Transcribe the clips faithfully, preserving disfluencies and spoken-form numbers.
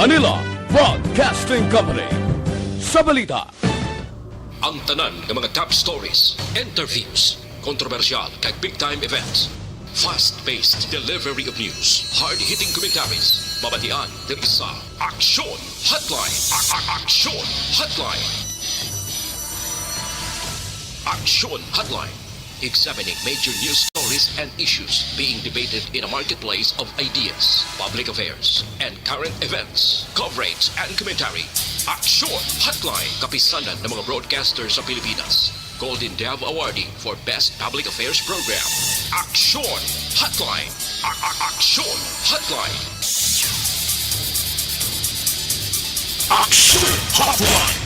Manila Broadcasting Company. Sa balita. Ang tanan nga mga top stories, interviews, kontrobersyal kag big time events. Fast-paced delivery of news, hard-hitting commentaries, mabatian diri sa Aksyon Hotline. A- a- Aksyon Hotline. Aksyon Hotline. Examining major news stories and issues being debated in a marketplace of ideas, public affairs, and current events. Coverage and commentary. Aksyon Hotline. Kapisanan ng mga broadcaster sa Pilipinas. Golden Dove Awardee for Best Public Affairs Program. Aksyon Hotline. A- a- Aksyon Hotline. Aksyon Hotline.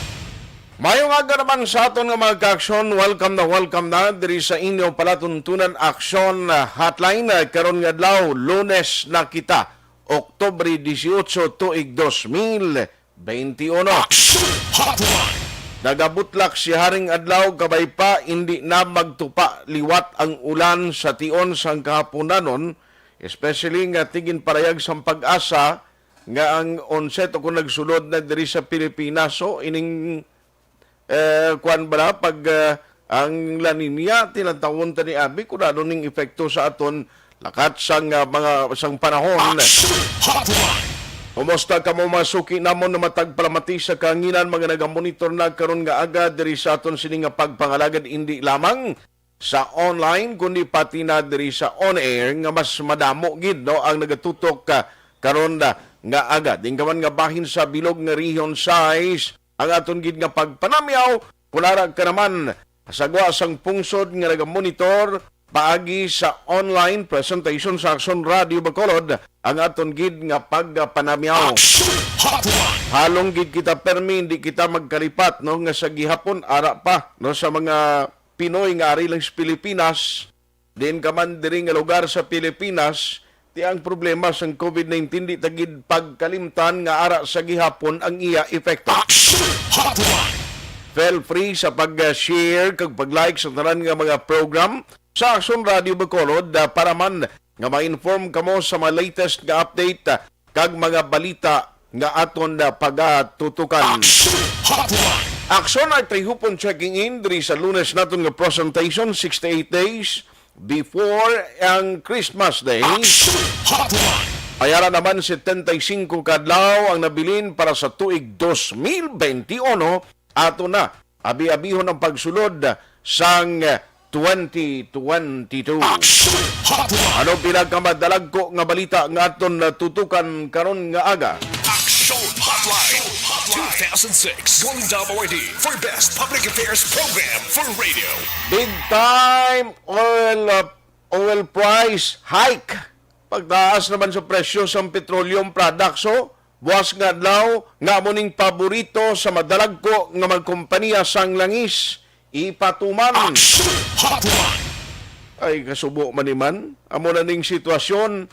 Mayong aga naman sa aton nga mga ka-aksyon. Welcome na welcome na diri sa inyo palatuntunan Aksyon, ah, Hotline. Ah, karon nga adlaw, Lunes na kita, Oktubre dieciocho, tuig dos mil benti uno. Aksyon Hotline. Nagabutlak si Haring Adlaw, kabay pa, hindi na magtupa liwat ang ulan sa tion sang kahaponanon, especially nga tingin parayag sang Pag-asa nga ang onset o kung nagsulod na diri sa Pilipinas. So, ining, eh, kuwan ba na, pag, eh, ang La Nina, tinatawon ta ni abi, kung ano ning epekto sa aton lakat sang, ah, mga, sang panahon. Action Hotline. Kumusta kamo, mga suki namon na matag palamati sa kahanginan, mga nagamonitor na karon nga aga diri sa aton sini nga pagpangalagad, indi lamang sa online, kundi pati na diri sa on-air, nga mas madamo gid, no, ang nagatutok, ah, karon, ah, nga aga. Din ka man nga bahin sa bilog nga Region sais, ang aton gid nga pagpanamyaw, kung ara ka naman sa gwa sang pungsod nga nagamonitor paagi sa online presentation sa Aksyon Radio Bacolod, ang aton gid nga pagpanamyaw. Action Hotline. Halong gid kita permi, hindi kita magkalipat, no, nga sa gihapon ara pa, no, sa mga Pinoy nga ari lang sa Pilipinas, din ka man diri nga lugar sa Pilipinas, ti ang problema sang covid nineteen di ta gid pagkalimtan nga ara sa gihapon ang iya epekto. Action Hotline. Feel free sa pag-share kag pag-like sa tanan nga mga program sa Aksyon Radio Bacolod, ah, para man nga ma-inform kamo sa mga latest nga update, ah, kag mga balita nga aton na pagatutukan. Action Hotline. Aksyon Artrehupon checking in diri sa Lunes naton nga presentation, sixty-eight days before ang Christmas Day. Action Hotline. Ayara naman, setenta y cinco ka adlaw ang nabilin para sa tuig dos mil benti uno. Ato na abi-abihon ang pagsulod sang twenty twenty-two. Action Hotline. Ano pila ka madalagko nga balita nga aton natutukan karon nga aga? Action Hotline. Two thousand six Golden Dove Awardee for Best Public Affairs Program for Radio. Big time oil, uh, oil price hike. Pagtaas naman sa presyo sang petroleum products, oh. Buwas nga adlaw, nga amo ning paborito sa madalagko nga mga kompanya sang langis, ipatuman. Action Hotline. Ay, kasubo man ni man. Amo na ning sitwasyon.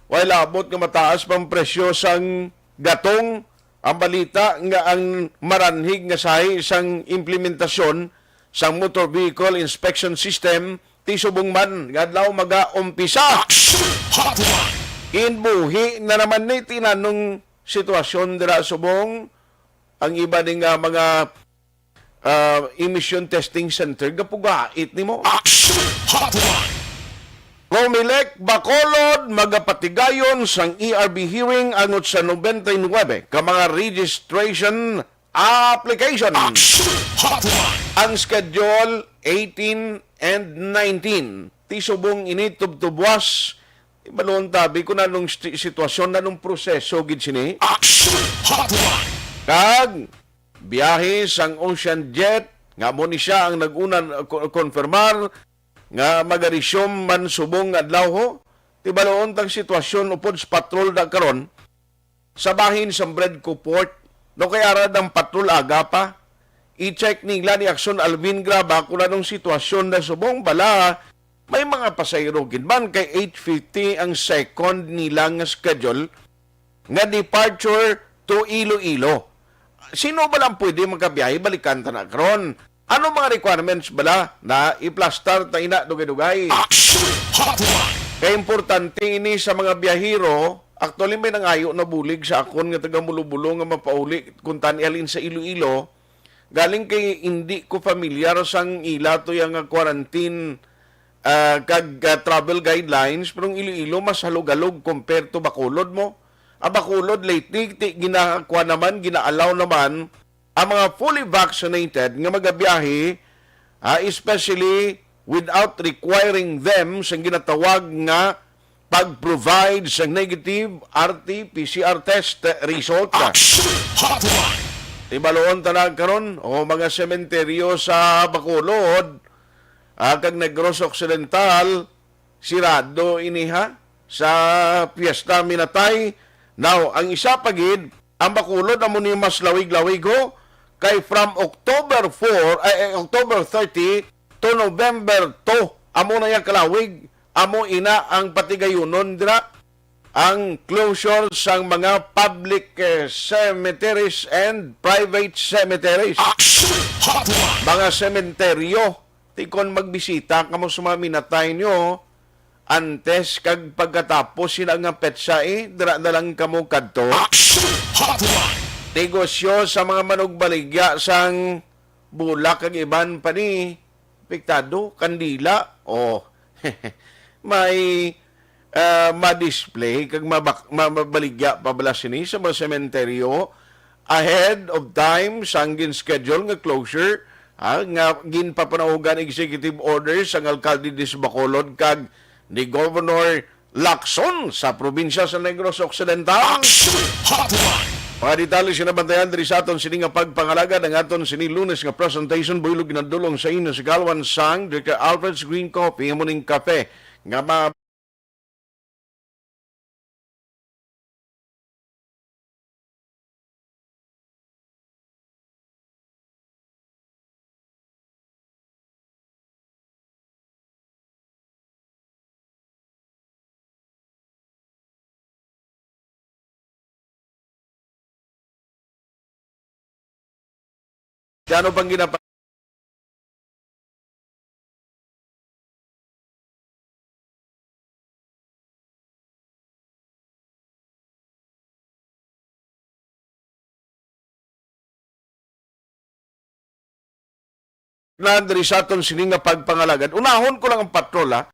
Way labot nga mataas pang presyo sang gatong. Ang balita nga ang maranhig nga sahi sang implementasyon sang Motor Vehicle Inspection System ti subong man nga adlaw magaumpisa. Action Hotline. Ginbuhi na naman ni tinanong sitwasyon dira subong ang iba ni nga mga, ah, emission testing center gapugait nimo. Action Hotline. Comelec Bacolod magapatigayon sang E R B hearing angot sa noventa y nuebe ka mga registration application. Action Hotline. Ang schedule eighteen and nineteen. Ti subong ini tubtubwas. Ibalon tabi kung anong sti-, sitwasyon, anong proseso gid sini. Action Hotline. Kag biyahe sang Ocean Jet, nga mo ni siya ang nag-una, uh, ko-, konfirmar nga magaresume man subong adlaw, ho. Ti baloon tang sitwasyon upod sa patrol na karon sa bahin sa Bredco Port. No, kay ara ang patrol aga pa. I-check nila ni Aksyon Alvin Graba kung anong sitwasyon na subong bala. May mga pasahero gid man kay eight fifty ang second nila nga schedule nga departure to Iloilo. Sino ba lang pwede makabiyahe? Balikan ta na karon. Ano mga requirements bala na iplastar ta ina dugay-dugay? Action Hotline. Kay importante ini sa mga biyahero Actually, may nangayo na bulig sa akon nga taga Mulobulo nga mapauli kuntani halin sa Iloilo. Galing kay hindi ko familiar sang ila to yang nga quarantine, ah, kag, ah, travel guidelines, pero ang Iloilo mas halog-halog compared to Bacolod mo. Ang Bacolod lately, ti, ginakuha naman, gina-allow naman ang mga fully vaccinated nga magabiyahe, ah, especially without requiring them sa ginatawag nga pag-provide sa negative R T P C R test result. Action Hotline! Tibaluon ta na karon, o mga sementeryo sa Bacolod, ah, kag Negros Occidental, sirado ini, ha, sa Fiesta Minatay. Now, ang isa pa gid, ang Bacolod amo ni mas lawig-lawig, ho, kay from October four, ay, ay, October thirty to November two, amo na yang kalawig, amo ina ang patigayunon dira, ang closure sang mga public, eh, cemeteries and private cemeteries. Action Hotline! Mga sementeryo, ti kon magbisita kamo sa mga minatay nyo, antes kag pagkatapos sila nga petsa, eh, dira na lang kamo kadto. Action Hotline! Negosyo sa mga manugbaligya sang bulak kag iban pa ni apektado, kandila. Oh, may, ah, ma-display kag mabak-, ma-, mabaligya pa bala sini sa mga sementeryo ahead of time sang gin-schedule nga closure, ha, nga ginpapanahogan executive order sang alkalde sa Bacolod kag ni Governor Lacson sa probinsya sa Negros Occidental. Action Hotline! Mga detalye sinabantayan diri sa aton sini nga pagpangalagad, ang aton sini Lunes nga presentation, buylog ginadulong sa inyo sa kalwan sang Director Alfred's Green Coffee, amo ning kape nga ma- Kaya ano pang ginapa- na diri sa aton sini nga pagpangalagad. Unahon ko lang ang patrol, ha,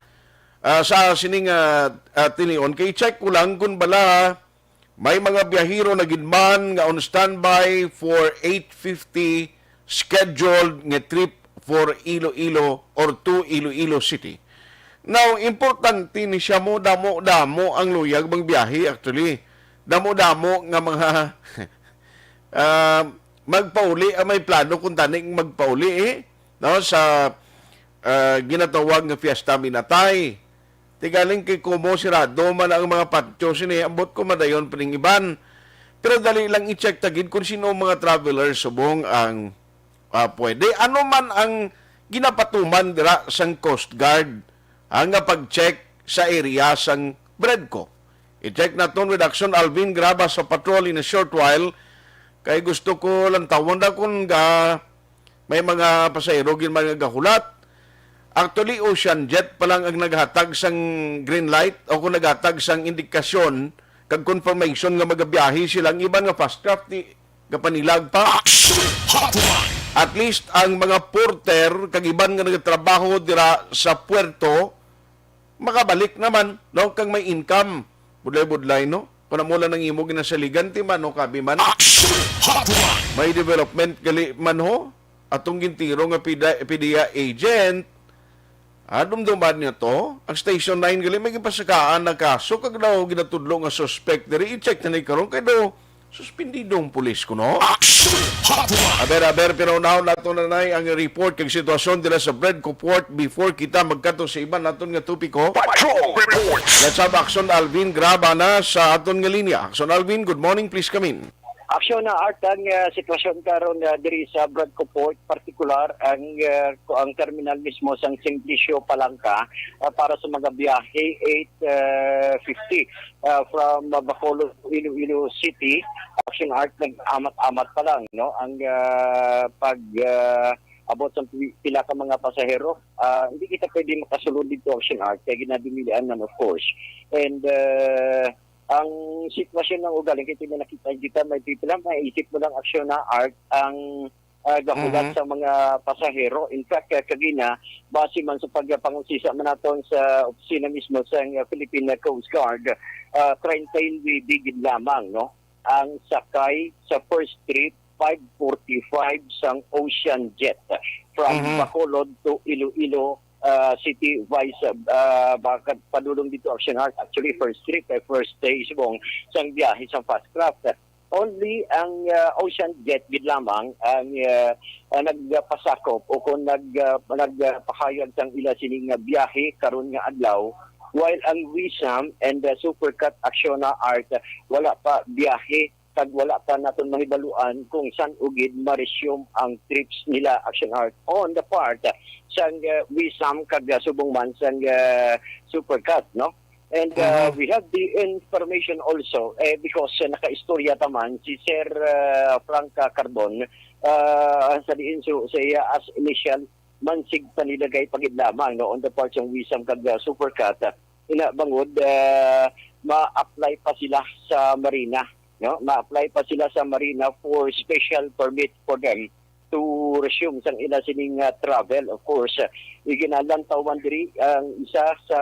ah, sa sini nga, ah, tinion. Kay check ko lang kung bala may mga biyahero na gid man nga on standby for eight fifty scheduled nga trip for Iloilo or to Iloilo City. Now, importante ni siya mo, damo-damo ang luyag magbiyahe, actually. Damo-damo nga mga, ah, magpauli, ah, may plano kung tani magpauli, eh, no, sa, ah, ginatawag nga Fiesta Minatay. Tigaling kay kumo sirado man ang mga patio sini, ambot ko madayon pa ning iban. Pero dali lang i-check ta gid kung sino ang mga travelers subong ang, ah, pwede. Ano man ang ginapatuman dira sang Coast Guard, ah, nga pag-check sa area sang Bredco? I-check naton with Action Alvin Graba sa patrol in a short while. Kay gusto ko lang tawon na kung ga-, may mga pasahero gid man nga gahulat. Actually, Ocean Jet pa lang ang naghatag sang green light o kung naghatag sang indikasyon kag confirmation nga magabiyahe sila. Ang iban nga fast craft, di gapanilag pa. Action Hotline! At least ang mga porter kag iban nga nagatrabaho dira sa puerto, makabalik naman, no, kag may income. Budlay-budlay, no? Kung amo lang ang imo ginasaligan, ti man, no, kabi man. Action Hotline! May development gali man, ho. Atong gintiro nga pida-, PDEA agent, ah, dumduman niya to. Ang Station nine gali, may gipasakaan na kaso, kag daw ginatudlo nga suspect diri. I-check na ni karon kay daw suspendidong pulis kuno. Action Hotline! Aber, aber, pero now nato na nay ang report kag sitwasyon dira sa Bredco Port before kita magkato sa iban naton nga topiko. Patrol Report! Let's have Action Alvin Graba na sa aton nga linya. Action Alvin, good morning, please come in. Action na, Art, ang, ah, sitwasyon karon, ah, diri sa Bredco Port, partikular ang, ah, ko-, ang terminal mismo sang Simplicio Palanca, ah, para sa mga biyahe eight, ah, fifty, ah, from, ah, Bacolod to Iloilo City. Action, Art, nag-amat-amat pa lang, no? Ang, ah, pag, ah, abot sa pi-, pila ka mga pasahero, ah, hindi kita pwede makasulod dito, Action, Art, kay ginadumilian man, of course. And, ah, Ang sitwasyon lang ugaling, kay may nakita kita, may pipila, maisip mo lang aksyon na art ang, ah, gahulat Mhm. sa mga pasahero. In fact, ah, kagina, base man sa pagpangusisa man naton sa opisina mismo sa, ah, Philippine Coast Guard, ah, treinta y nuebe gid lamang, no, ang sakay sa first trip, five forty-five sang Ocean Jet from Mhm. Bacolod to Iloilo, ah, City, vice, ah, bakit padulong dito, Action Art. Actually, first trip, eh, first day subong sang biyahe sang fast craft. Only ang, ah, Ocean Jet gid lamang ang, ah, ah, nagpasakop o kung nag, ah, nagpahayag sang ila sini nga biyahe karon nga adlaw, while ang Wisam and the Supercat Action Art wala pa biyahe kag wala pa naton mahibaluan kung san-o gid ma-resume ang trips nila, Action Art, on the part sang, uh, Wisam kag, uh, subong man sang, uh, Supercat, no? And, uh, Mhm. we have the information also, eh, because, uh, nakaistorya ta man si Sir, uh, Frank, uh, Cardon, uh, sa diin su-, sa iya as initial mansig panilagay pa gid lamang, no, on the part sang Wisam kag, uh, Supercat, uh, ina bangod, uh, ma-apply pa sila sa Marina, no? Ma-apply pa sila sa Marina for special permit for them to resume sang ila sining, uh, travel. Of course, uh, iginalantaw man diri ang isa sa,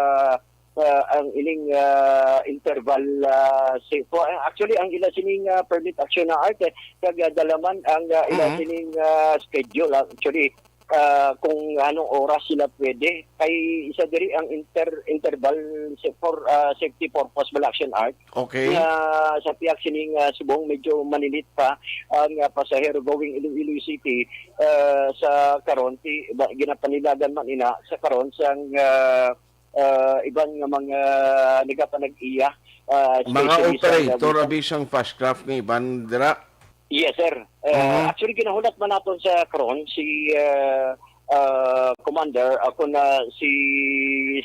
uh, ang ining, uh, interval, uh, si, for, actually, ang ila sining, uh, permit, Action Art, eh, kag, uh, dala man ang, uh, ila Mhm. sining, uh, schedule. Actually, ah, kung anong oras sila pwede. Kay isa diri ang inter-, interval sa-, for, ah, safety purpose bala, Action Art. Okay. Nga sa pihak sining, ah, subong medyo manilit pa ang, ah, pasahero going Iloilo City, ah, sa karon, ti-, ba, ginapanilagan man ina sa karon sang, ah, ah, iban nga mga nagapanag-iya, ah, Mga especially sa operator, abi sang fast craft nga iban dira. Yes, sir. Uh, Mhm. Actually, ginahulat man naton sa karon si, uh, uh, Commander, ako na si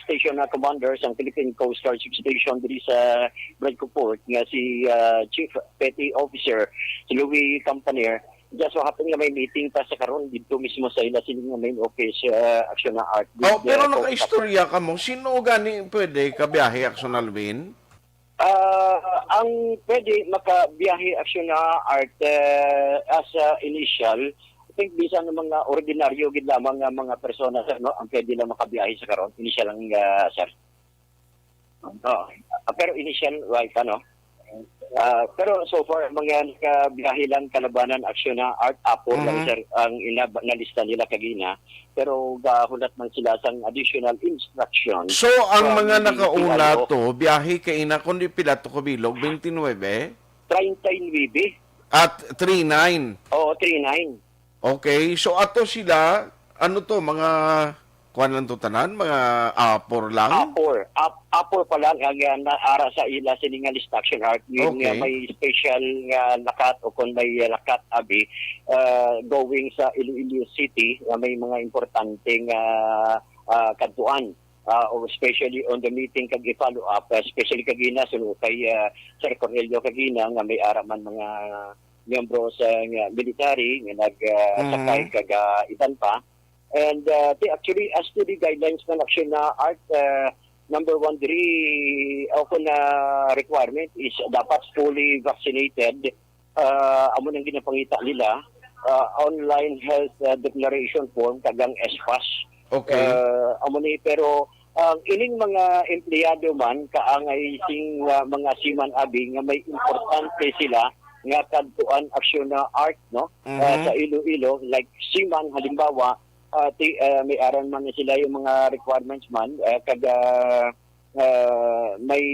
Station na Commander sa Philippine Coast Guard Sixth Station diri sa Blanco Port, nga si, uh, Chief Petty Officer Louis Campaner. Just so happen nga may meeting pa sa karon dito mismo sa ila sila nga main office, uh, Action na Art. Oh, With, pero uh, nakaistorya ka mo, sino gani pwede kabiyahe, Action Alvin? Ah, ang pwede makabiyahe, Action na Art, eh, as a initial, I think bisan ang mga ordinaryo gid lamang nga mga persona, sir, no, ang pwede lang makabiyahe sa karon, initial lang, ah, sir. Oo. Ah, pero initial, right, ano? Ah, pero so far, mga nakabiyahe lang kalabanan, Action na Art, apo lang, Mhm. sir, ang inab-, nalista nila kagina. Pero gahulat man sila sang additional instructions So, ang from mga the nakauna P I O. to, biyahe kay ina, kundi pila to ka bilog? Twenty-nine? Treinta y nuebe. At three nine. Oo, three nine. Okay, so ato sila, ano to, mga, kuwan lang to tanan, mga apor lang? Apor. Ap-, apor pa lang ang, ah, naara sa ila sini nga lista, Action Art. Yun nga Okay. may special nga lakat o kung may lakat, abi, ah, going sa Iloilo City, nga may mga importanteng, ah, ah, kadtuan. Ah, o especially on the meeting kag i-follow up, ah, especially kagina, so kay, ah, Sir Cornelio kagina, nga may ara man mga miyembro sa, nga military nga nag, ah, Mhm. sakay kag, ah, iban pa. And, ah, ti-, actually, as to the guidelines man, Action na Art, ah, number one diri, o kung na requirement is dapat fully vaccinated. Ah, amo nang ginapangita nila, ah, online health, ah, declaration form, kag ang S pass. Okay. Ah, amo ni, pero ang ining mga empleyado man, kaangay sing, ah, mga seaman, abi, nga may importante sila nga kadtuan, Action na Art, no? Ah, Mhm. sa Iloilo, like seaman, halimbawa, ah, ti-, ah, may aran man na sila yung mga requirements man, ah, kag, ah, ah, may,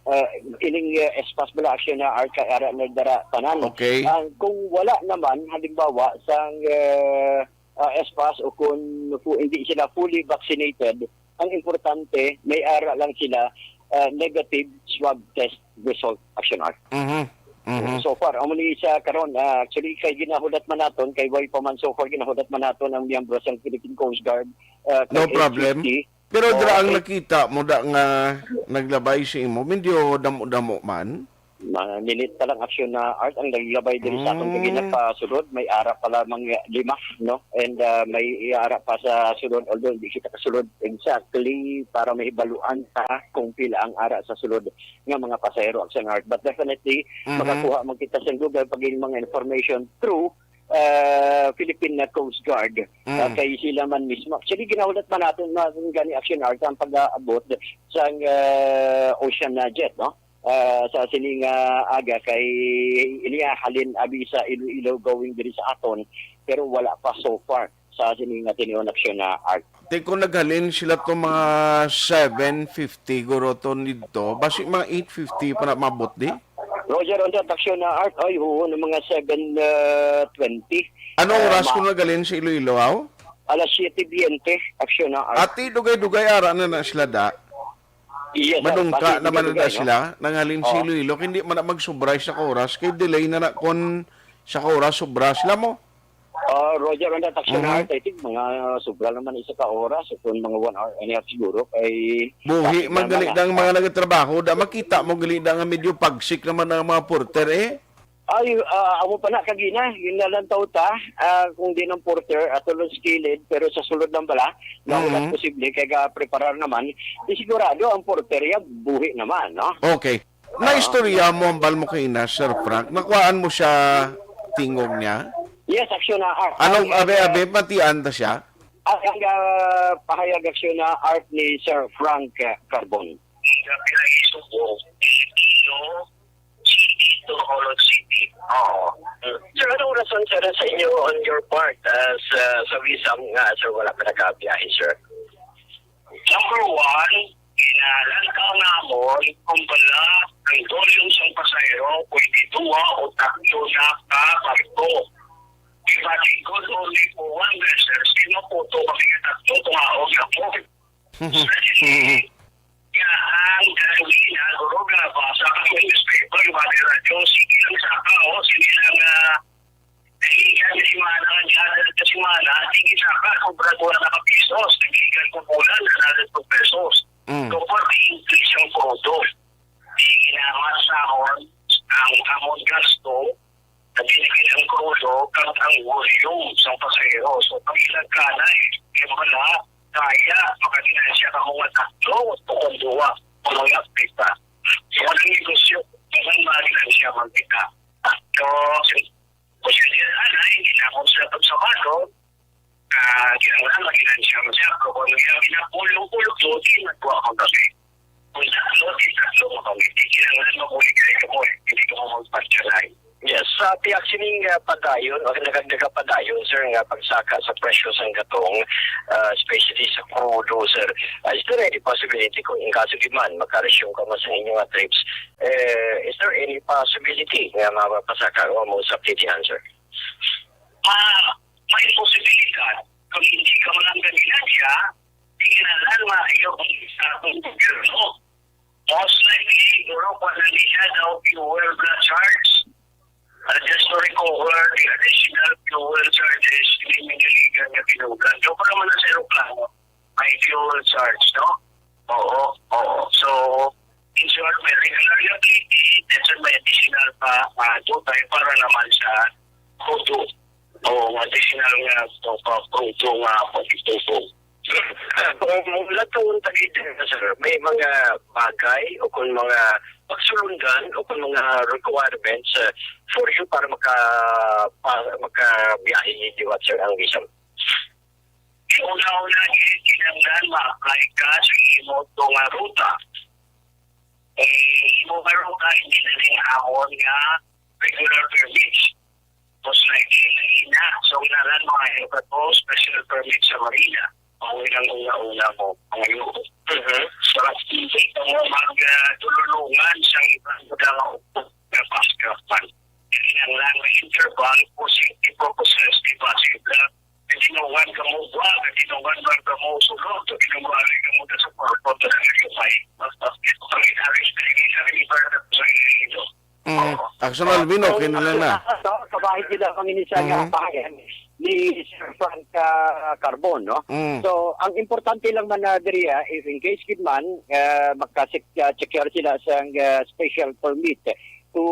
ah, ining, ah, S pass bala, Action na Art, kay ara nagdara tanan. Okay. Ah, kung wala naman, halimbawa, sang, ah, ah, S pass o kung fu-, hindi sila fully vaccinated, ang importante, may ara lang sila, ah, negative swab test result, Action Art. Mhm. Mhm. So far, amo ni sa karon, ah, actually, kay ginahulat man naton, kay way pa man so far ginahulat man naton ang miyembro sang Philippine Coast Guard, ah, kay No problem. H F T. Pero dira ang Okay. nakita mo da nga naglabay sa imo, medyo damo-damo man. Mga minute pa lang, Aksyon na Art, ang naglabay diri sa aton kagina pa sulod. May ara pa lamang lima, no? And, ah, may ara pa sa sulod, although hindi kita kasulod exactly para mahibaluan ta kung pila ang ara sa sulod nga mga pasahero, Aksyon Art. But definitely, Mhm. makakuha man kita sa Google pag mga information through, ah, Philippine Coast Guard. Mm. Ah, kay sila man mismo. Actually, ginahulat man natin, natin gani, Aksyon Art, ang pag-aabot sa, ah, Ocean, ah, Jet, no? Ah, sa sini nga aga kay iniya halin abi sa Iloilo going diri sa aton, pero wala pa so far sa sini nga tinuon, Aksyon na Art. Te, kung naghalin sila to mga seven fifty, guro, to nidto, basi mga eight fifty pa na mabot di? Roger, on that, Aksyon na Art, ay, oo, ng mga seven twenty. Anong Ah, oras ma- kung naghalin sa Iloilo, aw? Alas siyete veinte, Aksyon na Art. Ati, dugay-dugay ara na na sila da. Yes, sir. Madungka Pati naman na dugay-dugay, no? Sila. Nanghalin si Oo. Iloilo, hindi man na magsubray sa ka oras. Kay delay na na kon sa ka oras, sobra sila mo. Ah, Roger, ang tatak siya Mhm. na, I think, mga sobra naman isa ka oras, o kung mga one hour and a half siguro, kay Buhi traffic man naman, gali ah. Dang mga nagatrabaho, da makita mo gali da nga medyo pagsik naman ang mga porter, eh. Ay, ah, amo pa na, kagina, ginalantaw ta, ah, kung di ng porter, ato lang sa kilid, pero sa sulod lang pala, na wala Mhm. posible, kay ga-preparar naman, di sigurado ang porter, ya, buhi naman, no? Okay. Ah. Naistorya mo ang bal mo kay na, Sir Frank? Nakuhaan mo siya tingog niya? Yes, Aksyon na Art. Anong Ang, abe-abe, matian ta siya? Ang, ang, ah, pahayag, Aksyon na Art ni Sir Frank, ah, Carbon. Sa pinag-isubo, Iloilo City to Bacolod City. Oo. Sir, anong rason, sir, sa inyo on your part, ah, sa, sa visa nga, sir, wala ka nakabiyahe, sir? Number one, ginalantaw namon kung bala ang volume sang pasahero pwede duha o tatlo na ka barko. If I could only for one vessel, sino po to kami nga tatlo kung aon na po? Especially nga ang Darwin, ha, guro, nga basa ka sa newspaper, bali radyo, sige lang sa ka, oh, sige lang, ah, Ay, kada semana, kada semana, sige sa ka, sobra ko na ka pesos, nagikan ko bulan, na hundred pesos. Mm. So, for the increase yung product, di ginamat sa amon ang amon gasto, na binigyan ang krudo, kag ang volume sa pasahero. So, pag ilang kanay, yung wala, kaya, makaginansya ka mga tatlo, o kung duwa, kung mga pita. So, walang negosyo, walang maginansya, magpita. So, Posible, anay, hindi na ako sa pagsabado, ah, kinahanglan maginansya mo siya. Pero kung hindi na pulong-pulong, so, di na po ako kami. Kung tatlo, di tatlo mo kami. Di kinahanglan mabulig kayo mo eh. Hindi ko mo magpatyanay. Yes, sa tiyak sining, ah, padayon, o nagagdaga padayon, sir, nga pagsaka sa presyo sang gatong, ah, especially sa crudo, sir. Ah, is there any possibility kung in kaso di man, magka-resume ka mo sa inyo nga trips, eh, is there any possibility nga mapapasaka o mo sa pilihan, sir? Ah, may posibilidad kung hindi ka man ang gaminan siya, di kinahanglan maayo kung isa kung gobyerno. Most likely, siguro, kung ano niya daw, fuel na charge. Uh, just to recover the additional fuel charges, hindi niligan na binugan. Yung pa naman sa aeroplano, may fuel charge, no? Oo, oo. So, in short, may regular liability, then may additional pa, ah, tutay para naman sa crudo. Oo, additional nga, so, pa, crudo nga, pagtutubog. Ah, kung mula tuon ta gid, sir, may mga bagay o kung mga pagsulundan o kung mga requirements, ah, for you para maka-, pa-, makabiyahe liwat, sir, ang visa? Una-una, eh, kinahanglan ma-apply ka sa imo to nga ruta. Eh, imo nga ruta, hindi na rin amon nga regular permit. Most likely, na ina. So, kinahanglan mga iba to, special permit sa marina. Ang ilang una-una mo, ang iyo. Mhm. So, hindi ka mo mag, ah, tululungan sa ibang mga upod na pasok man. Kinahanglan may interval, positive o positive, positive lang. Katinuan ka mo buwa, katinuan man ka mo sulod, katinuan ka mo sa kwarto, talaga yung may. Mas, mas, mas, mas, mas, mas, mas, mas, mas, mas, mas, mas, Mm. Oo. Action Alvin, okay na lang na. So, kabahin sila ang initial nga Mhm. apayan ni Sir Frank, ah, Carbon, no? Mm. So, ang importante lang man na diri, ah, if in case gid man, ah, makasik-, ah, secure sila sa, ah, special permit, to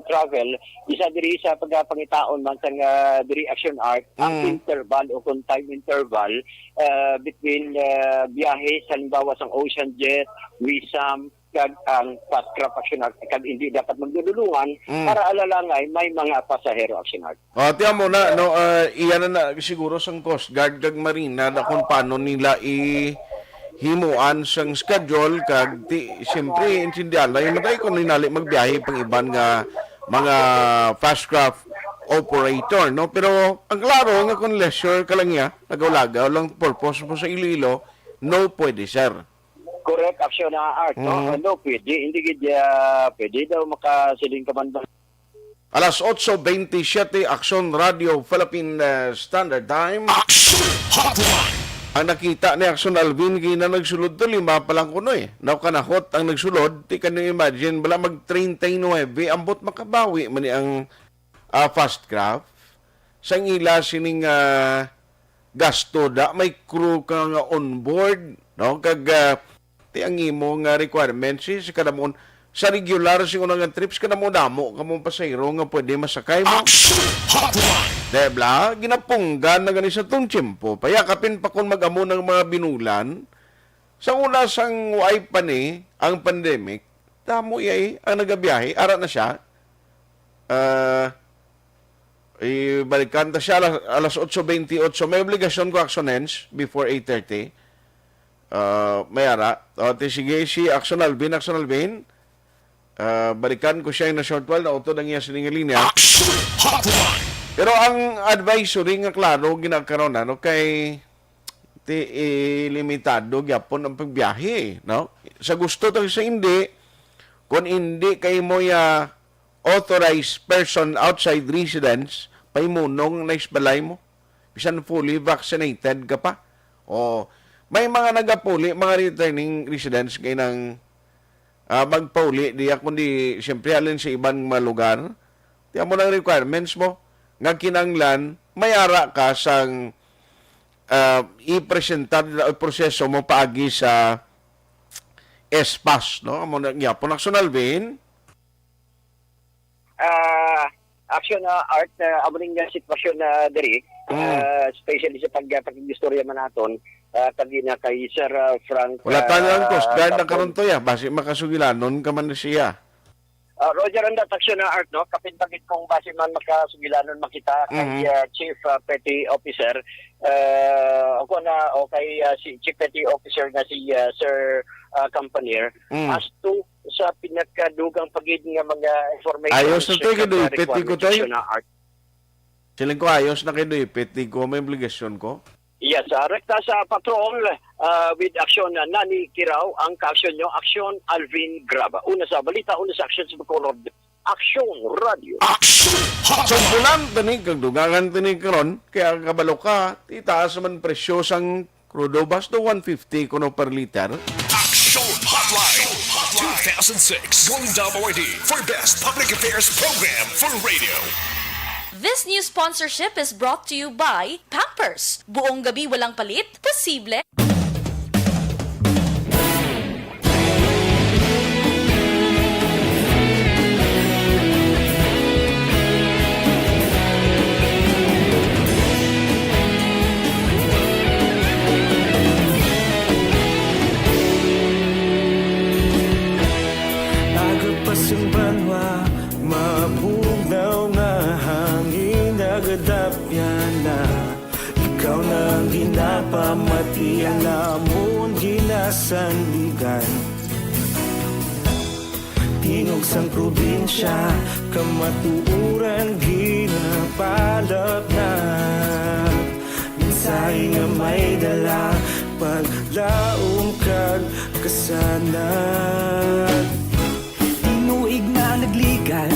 travel, isa diri sa pagpangitaon man sang, ah, diri Action Art, ang Mm. interval o kung time interval, ah, between, ah, biyahe, sa halimbawa, sang Ocean Jet, Wesam, kag ang Fastcraft Action Art, kag hindi dapat magdudulungan Mm. para alalangay may mga pasahero Action Art. O, tiyan mo na, no, ah, iyan na, na siguro sang Coast Guard kag Marina na kung paano nila i-, himuan sang schedule kag ti-, siyempre, intindihan lang yung matay kung ninali magbiyahe pang iban nga mga fast craft operator, no? Pero ang klaro nga kung leisure ka lang niya, lagaw-lagaw lang purpose mo sa Iloilo, no, pwede, sir. Correct, Action, ah, Art, no? Mm. Ano, pwede, hindi gid, ah, pwede daw makasiling ka man ba? Alas otso bentisiete, Aksyon Radio Philippine, uh, Standard Time. Action Hotline. Ang nakita ni Aksyon Alvin, kina nagsulod to, lima pa lang kuno eh. Nakanahot ang nagsulod, ti, can you imagine, bala mag treinta y nueve, ambot makabawi man ni ang, ah, Fastcraft. Sang ila sining, ah, gasto da, may crew ka nga on board, no? Kag, ah, ti ang imo nga requirements, eh, sa kadamon, sa regular, sa una nga trips, kadamo-damo ka mong pasahero nga pwede masakay mo. Action Hotline. Debla, ginapunggan na gani sa tong tiyempo. Payakapin pa kung mag-amo ng mga binulan. Sa una, sang way pa ni ang pandemic, damo yay ang nagabiyahe. Ara na siya. Ah, ibalikan ta siya alas, alas otso bentiocho. May obligasyon ko, Action Hens, before eight thirty. Ah, may ara. O, ti sige, si Action Alvin, Action Alvin. Ah, balikan ko siya na short while, nautod ang iya sining linya. Action Hotline. Pero ang advisory nga klaro ginakaron, ano, kay ti, eh, limitado gyapon ang pagbiyahe, no? Sa gusto to, sa hindi, kung hindi kay mo ya authorized person outside residence, paimunong na isbalay mo. Bisan fully vaccinated ka pa. O, may mga nagapuli, mga returning residents, kay nang, ah, magpauli diya, kundi siyempre halin sa iban nga lugar. Ti amo nang requirements mo, nga kinanglan, may ara ka sang, ah, ipresentar o proseso mo paagi sa S pass, no? Amo na gyapon, Action Alvin. Ah, Action, ah, Art, ah, amo ning, ah, sitwasyon na diri, Mm. ah, especially sa pag-, pakig-istorya man naton, ah, kag ina kay Sir, ah, Frank, Wala tayo ang ah, Coast Guard na Capon. Karon to, ya. Basi makasugilanon ka man siya. Ah, Roger, ang dat-, Action, ah, Art, no? Kapin pa gid kung basi man makasugilanon makita kay, Mhm. ah, Chief, ah, Petty Officer, ah, o kung na, o kay, ah, si Chief Petty Officer nga si, ah, Sir, ah, Campanier, Mm. as to sa pinakadugang pa gid nga mga information Ayos na to, kay Duy Pet, di ko tayo. Action, ah, Art. Siling ko, ayos na kay Duy Pet, di ko may obligasyon ko. Yes, ah, rekta sa patrol, ah, with Action, ah, Nani Kiraw, ang ka-action nyo, Action Alvin Graba. Una sa balita, una sa action sa Bacolod, Action Radio. Action Hotline. Sampulan tani kag dugangan tani karon, kaya kabalo ka, itaas man presyo sang crudo, basta one fifty kuno per liter. Action Hotline two thousand six Golden Dove Awardee for Best Public Affairs Program for Radio. This news sponsorship is brought to you by Pampers. Buong gabi walang palit? Posible? Agapas ang banwa, mabugnaw nga hangin, nagadapyan na. Ikaw na ang ginapamati, ang amon ginasandigan. Tingog sang probinsya, kamatuoran ginapalapnat. Mensahe nga may dala, paglaom kag kasanag. Tinuig na nagligan,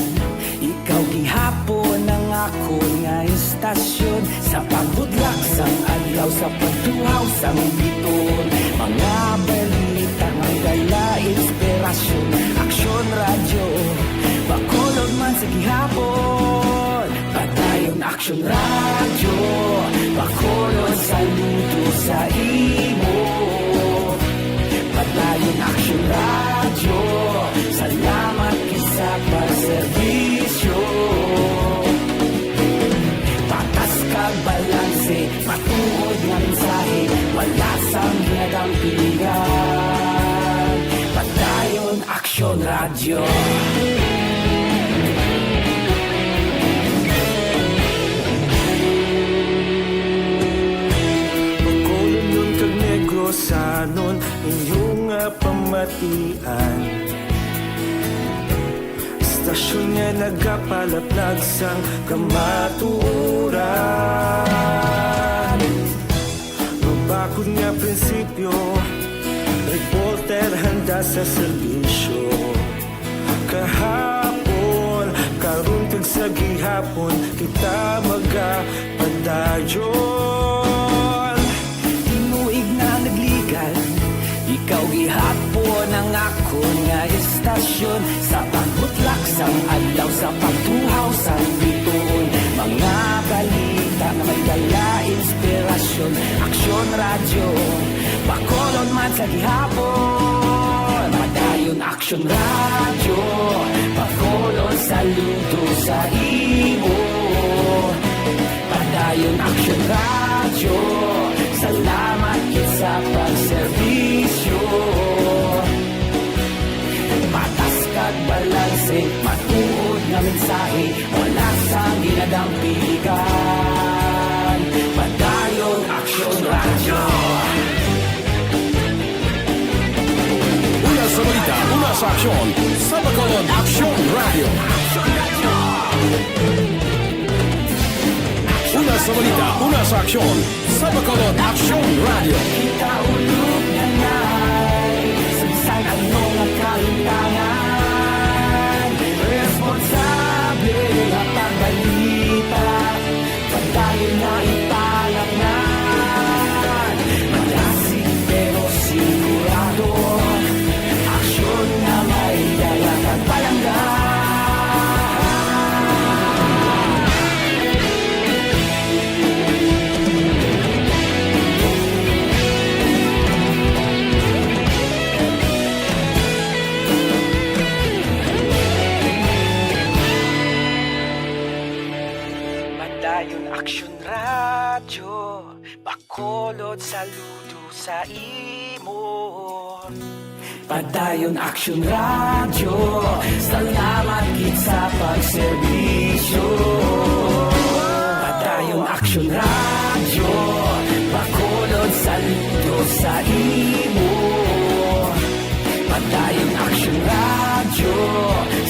ikaw gihapon ang akon nga istasyon. Sa pagbudlak sang adlaw, sa pagtuhaw sang biton, mga balita nga dala inspirasyon. Action Radio, Bacolod man sa gihapon. Padayon Action Radio, Bacolod, saludo sa imo. Padayon Action Radio, salamat kay sa pagserbi. Radyo. Bacolod kag Negrosanon, inyo nga pamatian. Istasyon nga nagapalaplag sang kamatuoran. Mabakod nga prinsipyo, reporter handa sa serbisyo. Kahapon, karon kag sa gihapon, kita magapadayon. Tinuig na nagligan, ikaw gihapon ang akon nga istasyon. Sa pagbutlak sang adlaw, sa pagtuhaw sang bituon, mga balita nga may dala inspirasyon. Aksyon Radyo, Bacolod man sa gihapon. Padayon Aksyon Radyo, Bacolod saludo sa imo. Padayon Aksyon Radyo, salamat gid sa pagserbisyo. Patas kag balanse, matuod nga mensahe, wala sang ginadampigan. Padayon Aksyon Radyo. Una sa balita, una sa aksyon, sa Bacolod Aksyon Radyo. Una sa balita, una sa aksyon, sa Bacolod Aksyon Radyo. Kita ulog na ngay, sa bisan ano nga kalimtangan, responsable nga pagbalita. Padayon na ipalangnan, malasig pero sigurado, aksyon nga may dala kag palangga. Padayon Aksyon Radyo, Bacolod saludo sa imo. Padayon Aksyon Radyo, salamat gid sa pagserbisyo. Padayon Aksyon Radyo, Bacolod saludo sa imo. Padayon Aksyon Radyo,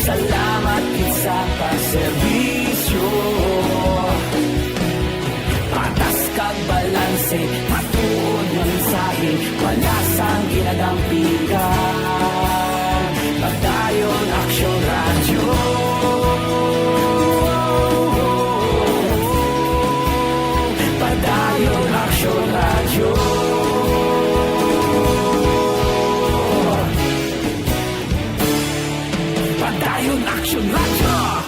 salamat gid sa pagserbisyo. Patas kag balanse, matuod nga mensahe, wala sang ginadampigan. Padayon Aksyon Radyo. Padayon Aksyon Radyo. Padayon Aksyon Radyo.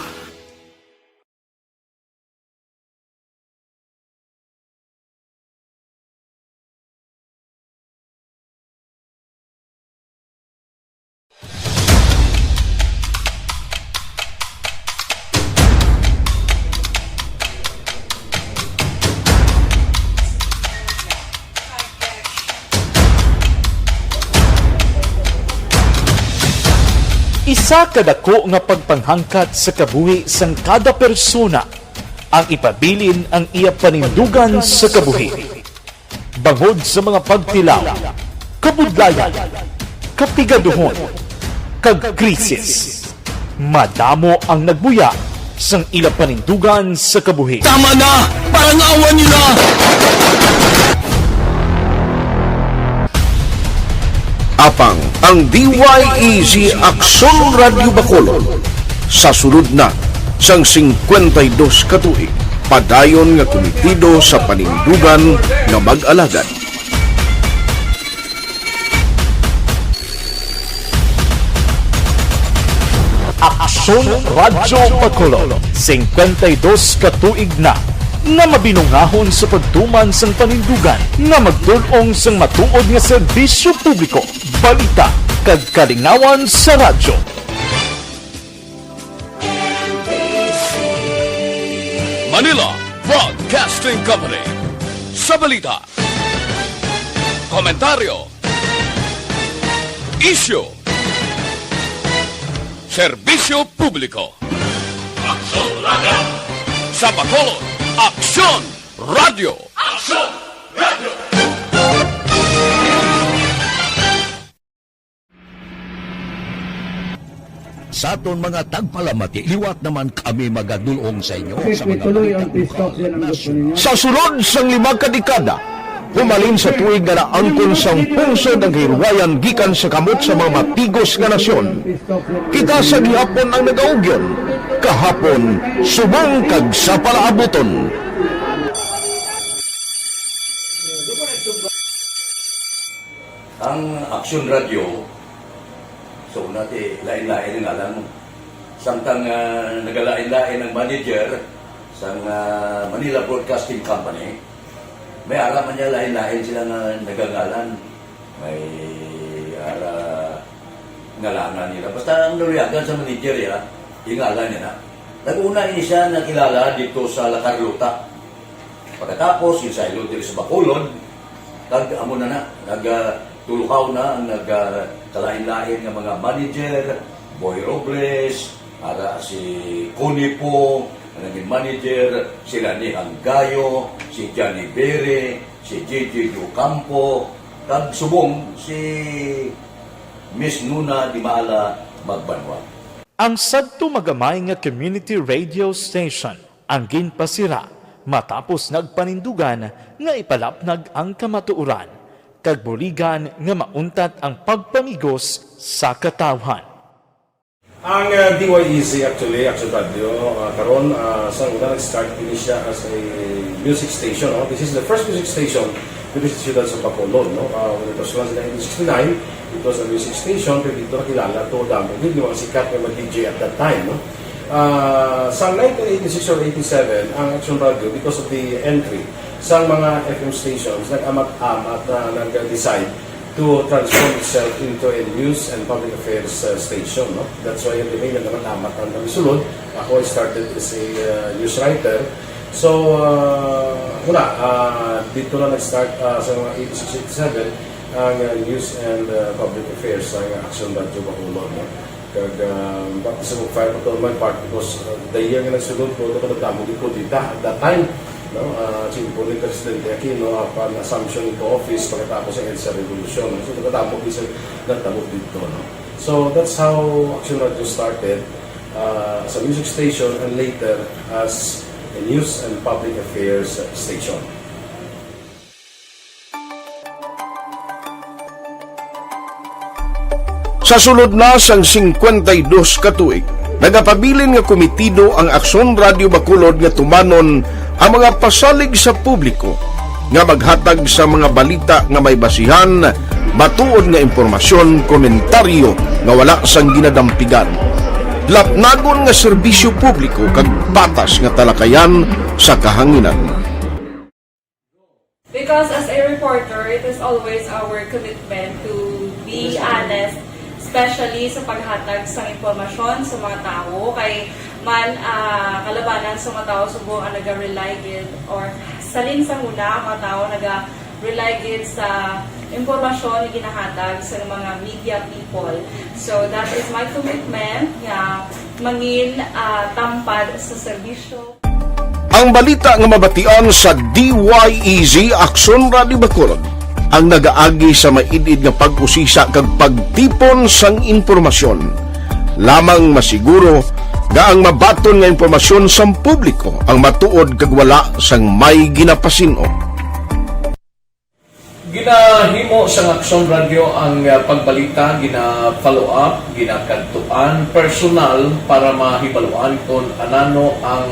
Isa ka dako nga pagpanghangkat sa kabuhi sang kada persona ang ipabilin ang iya panindugan sa kabuhi. Bangod sa mga pagtilaw, kabudlayan, kapigaduhon, kag krisis, madamo ang nagbuya sang ila panindugan sa kabuhi. Tama na! Parangawan niyo na! Apang ang D Y E G Aksyon Radyo Bacolod sa sulod na sang singkwenta y dos ka tuig, padayon nga kumitido sa panindugan nga mag-alagad. Aksyon Radyo Bacolod, singkwenta y dos ka tuig na nga mabinungahon sa pagtuman sang panindugan nga magtul-ong sang matuod nga serbisyo publiko, balita, kag kalingawan sa radyo. Manila Broadcasting Company. Sa balita, komentaryo, isyu, Serbisyo publiko. Aksyon Radio. Sa Bacolod, Aksyon Radio. Aksyon Radio. Sa aton mga tagpalamati, liwat naman kami magadulong sa inyo sa mga balitang nasyonal. Sa sulod sang lima ka dekada, humalin sa tuig nga naangkon sang pungsod ang kahilwayan gikan sa kamot sa mga matigos nga nasyon. Kita sa gihapon ang nagaugyon, kahapon, subong kag sa palaabuton. Ang Aksyon Radio, so, una ti, lain-lain ang ngalan. Samtang, ah, nagalain-lain ang manager sang, ah, Manila Broadcasting Company, may ara man niya lain-lain sila nga nagangalan. May ara ngalanan nila. Basta ang naluyagan sa manager, ya, ingalan niya na. Nag-una ini siya nakilala dito sa La Carlota. Pagkatapos, ginsaylo diri sa Bacolod, kag amo na na, nagtuluhaw na ang nagkalain-lain nga mga manager, Boy Robles, ara si Connie Pong, ang naging manager, si Rani Hanggayo, si Johnny Bere, si J J Ocampo, kag subong si Miss Nuna Dimala Magbanwa. Ang sadto magamay nga community radio station ang ginpasira matapos nagpanindugan nga ipalapnag ang kamatuoran kag buligan nga mauntat ang pagpamigos sa katawhan. Ang, ah, D Y E Z actually, Action Radio, ah, karon, ah, sa una nag-start ini siya as a music station, no? This is the first music station dito sa siyudad sa Bacolod, no? Ah, when it was launched in nineteen sixty-nine, it was a music station, pero dito nakilala to, damo gid yung mga sikat nga mga D J at that time, no? Ah, sa nineteen eighty-six or eighty-seven, ang Action Radio, because of the entry sa mga F M stations, nag-amat-amat na nag-decide to transform itself into a news and public affairs, uh, station, no? That's why every day nagkakatamat ang kami sulod. Ako, I started as a, uh, news writer. So, uh, wala, uh, dito na nag-start, uh, sa mga eighty-six, eighty-seven ang, uh, news and, uh, public affairs sa Action Radio Bacolod, no? Kag, ah, baptism of fire pa to on my part because, ah, the year nga nagsulod ko, ito ko nagdamo gid ko dita at that time, no? Ah, simple ni Presidente Aquino, ah, pan assumption into office pagkatapos sa EDSA Revolution, no? So, nagdamo gid sa nagtabo dito, no? So, that's how Action Radio started, ah, as a music station and later as a news and public affairs station. Sa sulod na sang singkwenta y dos ka tuig, nagapabilin nga komitido ang Aksyon Radio Bacolod nga tumanon ang mga pasalig sa publiko nga maghatag sa mga balita nga may basihan, matuod nga impormasyon, komentaryo nga wala sang ginadampigan, lapnagon nga serbisyo publiko kag patas nga talakayan sa kahanginan. Because as a reporter, it is always our commitment to be honest, especially sa paghatag sang impormasyon sa mga tawo. Kay man, ah, kalabanan sa mga tawo subong ang naga-rely gid, or salin sa huna ang mga tawo naga-rely gid sa impormasyon nga ginahatag sa mga media people. So that is my commitment nga mangin, ah, tampad sa serbisyo. Ang balita nga mabatian sa D Y E Z Aksyon Radio Bacolod ang nagaagi sa maid-id nga pag-usisa kag pagtipon sang impormasyon. Lamang masiguro nga ang mabaton nga impormasyon sang publiko ang matuod kag wala sang may ginapasin-o. Ginahimo sang Aksyon Radio ang, ah, pagbalita, gina-follow up, ginakadtuan personal para mahibaluan kon anano ang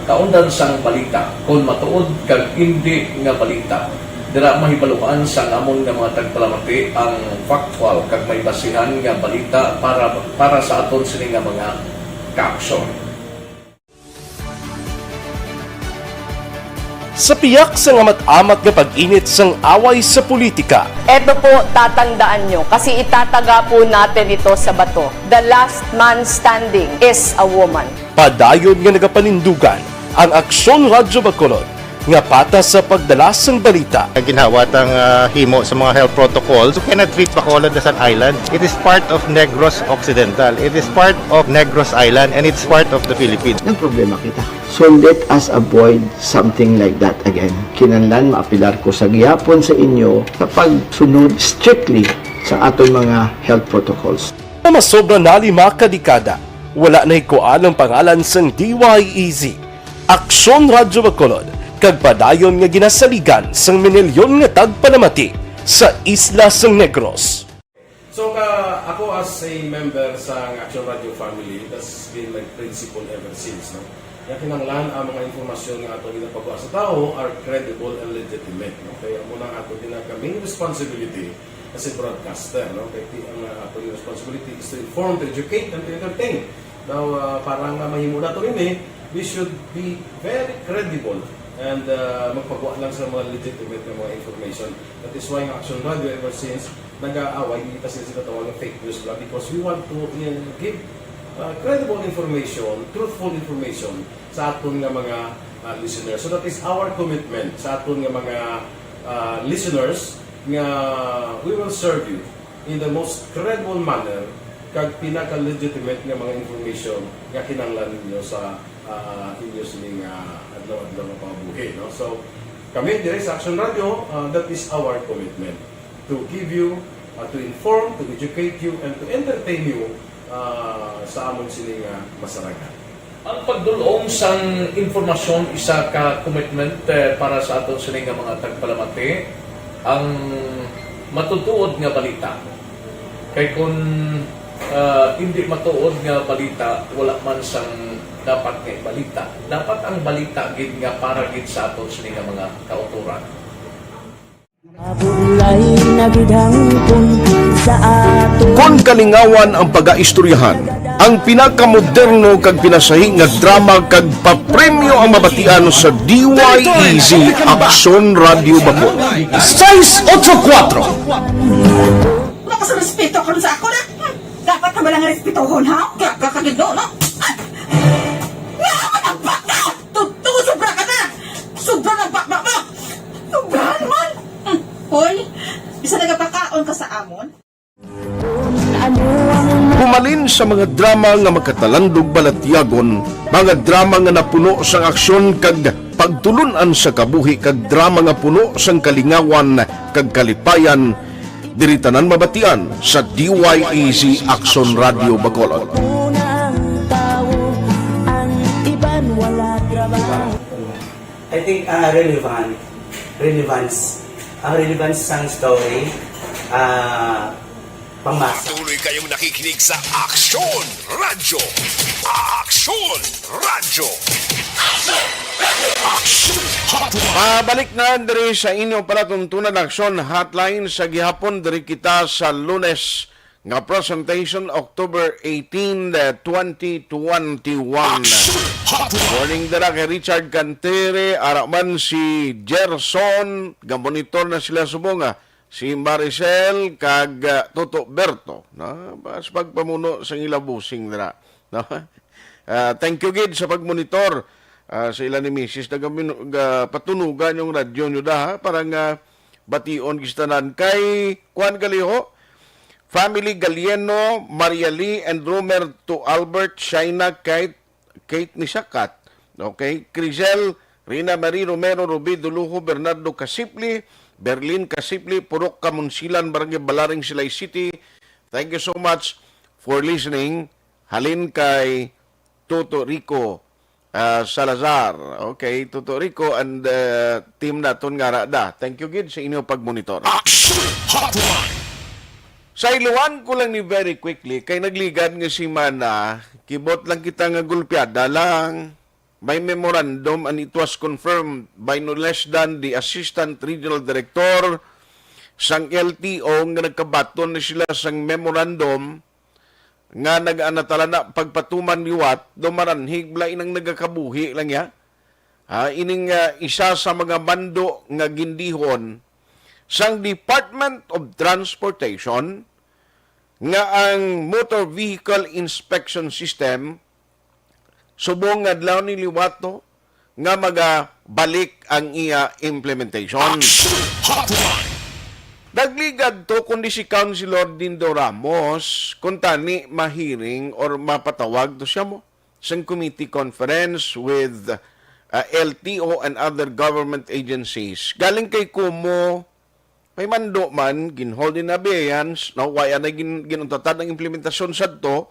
kaundan sang balita, kon matuod kag indi nga balita. Dira mahibaluan sang amon nga mga tagpalamati ang factual kag may basihan nga balita para, para sa aton sini nga mga kaaksyon. Sa piyak sang amat-amat nga pag-init sang away sa politika, eto po, tatandaan nyo, kasi itataga po natin ito sa bato. The last man standing is a woman. Padayon nga nagapanindugan ang Aksyon Radyo Bacolod nga patas sa pagdala sang balita. Ginhawat ang ah, himo sa mga health protocols. You cannot treat Bacolod as an island. It is part of Negros Occidental. It is part of Negros Island and it's part of the Philippines. Nagproblema kita. So let us avoid something like that again. Kinahanglan maapilar ko sa gihapon sa inyo sa pagsunod strictly sa aton mga health protocols. Nga masobra na lima ka dekada, wala na hikuan ang pangalan sang D Y E Z, Aksyon Radyo Bacolod, kag padayon nga ginasaligan sang minilyon nga tagpalamati sa isla sang Negros. So ka, ako as a member sa Action Radio family, that's been my principle ever since, no? Nga kinahanglan ang mga impormasyon nga ato ginapagawa sa tawo are credible and legitimate, no? Kaya amo na ang ato ginaka main responsibility as a broadcaster, no? Kay ti- ang uh, ato responsibility is to inform, to educate, and to entertain. Now, uh, para nga mahimo nato ini, we should be very credible and uh, magpagawa lang sa mga legitimate nga mga information. That is why ang Action Radio ever since nag-aaway, hindi ta sila sila tawag ng fake news lang because we want to uh, give uh, credible information, truthful information sa aton nga mga uh, listeners. So that is our commitment sa aton nga mga uh, listeners nga we will serve you in the most credible manner kag pinaka-legitimate nga mga information nga kinahanglan ninyo sa uh, inyo sining uh, adlaw-adlaw nga pangabuhi, no? So kami dire sa Action Radio, uh, that is our commitment to give you, uh, to inform, to educate you, and to entertain you uh, sa amon sining uh, masarangan. Ang pagdul-ong sang impormasyon isa ka commitment eh, para sa aton sini nga mga tagpalamati, ang matutuod nga balita. Kay kun ah, hindi matuod nga balita, wala man sang dapat nga ibalita. Dapat ang balita gid nga para gid sa aton sini nga mga kautoran. Mabulay na gid hangpon sa ato. Kon kalingawan ang pagaistoryahan, ang pinakamoderno kag pinasahi nga drama kag papremyo ang mabatian sa D Y E Z Aksyon Radio Bacolod. Sais otso kuwatro. Wala ka sa respeto karon sa ako na. Hmm, dapat na bala nga respetohon, ha? Kaya ka kagido, no? Ay! Nga ako nagbaka! Totoo, sobra ka na! Sobra na baka mo! Sobra naman! Hmm, hoy, isa nagapakaon ka sa amon? Humalin sa mga drama nga makatalandog balatyagon, mga drama nga napuno sang aksyon kag pagtulun-an sa kabuhi kag drama nga puno sang kalingawan kag kalipayan, diri tanan mabatian sa D Y E Z Aksyon Radio Bacolod. Una ang tawo, ang iban wala trabaho. I think uh, relevant, relevance, ang relevance sang story, uh, pangmasa. Patuloy kayong nakikinig sa Aksyon Radyo. Aksyon Radyo. Aksyon Hotline. Pabalik na diri sa inyo palatuntunan Aksyon Hotline sa gihapon. Diri kita sa Lunes nga presentation, October eighteen, twenty twenty-one. Aksyon Hotline. Morning dira kay Richard Cantere, ara man si Gerson, ga-monitor na sila subong, ah, si Maricel kag ah, Toto Berto, no? Mas pagpamuno sa ila busing dira, no? Ah, thank you gid sa pagmonitor ah, sa ila ni Misis. Nagamino- ga- patunugan yung radyo nyo da, ha? Para nga bation kita tanan. Kay Juan Galiho, family Galieno, Maria Lee and Romer to Albert, Shaina, Kate, Kate ni Sakat. Okay? Crisel, Rina Marie Romero, Ruby Duluho, Bernardo Casipli, Berlin Casipli, Purok Kamunsilan, Barangay Balaring, Silay City. Thank you so much for listening. Halin kay Toto Rico ah, Salazar. Okay, Toto Rico and uh, team naton nga ra da. Thank you gid sa inyo pagmonitor. Aksyon Hotline. Sa iluan ko lang ni very quickly, kay nagligad nga semana, kibot lang kita nga gulpiada lang. May memorandum and it was confirmed by no less than the Assistant Regional Director sang L T O nga nagkabaton na sila sang memorandum nga nag-anatala na pagpatuman liwat, do maranhig bala inang nagakabuhi lang ya. Ha, ining ah, isa sa mga mando nga gindihon sang Department of Transportation nga ang Motor Vehicle Inspection System subong nga adlaw ni liwat to nga maga balik ang iya implementation. Action Hotline! Nagligad to kundi si Councilor Dindo Ramos kung tani mahiring or mapatawag to siya mo sang committee conference with uh, L T O and other government agencies. Galing kay Kumo, may mando man, gin-hold in abeyance, no? Wala na gin, ginuntatan ang implementasyon sadto,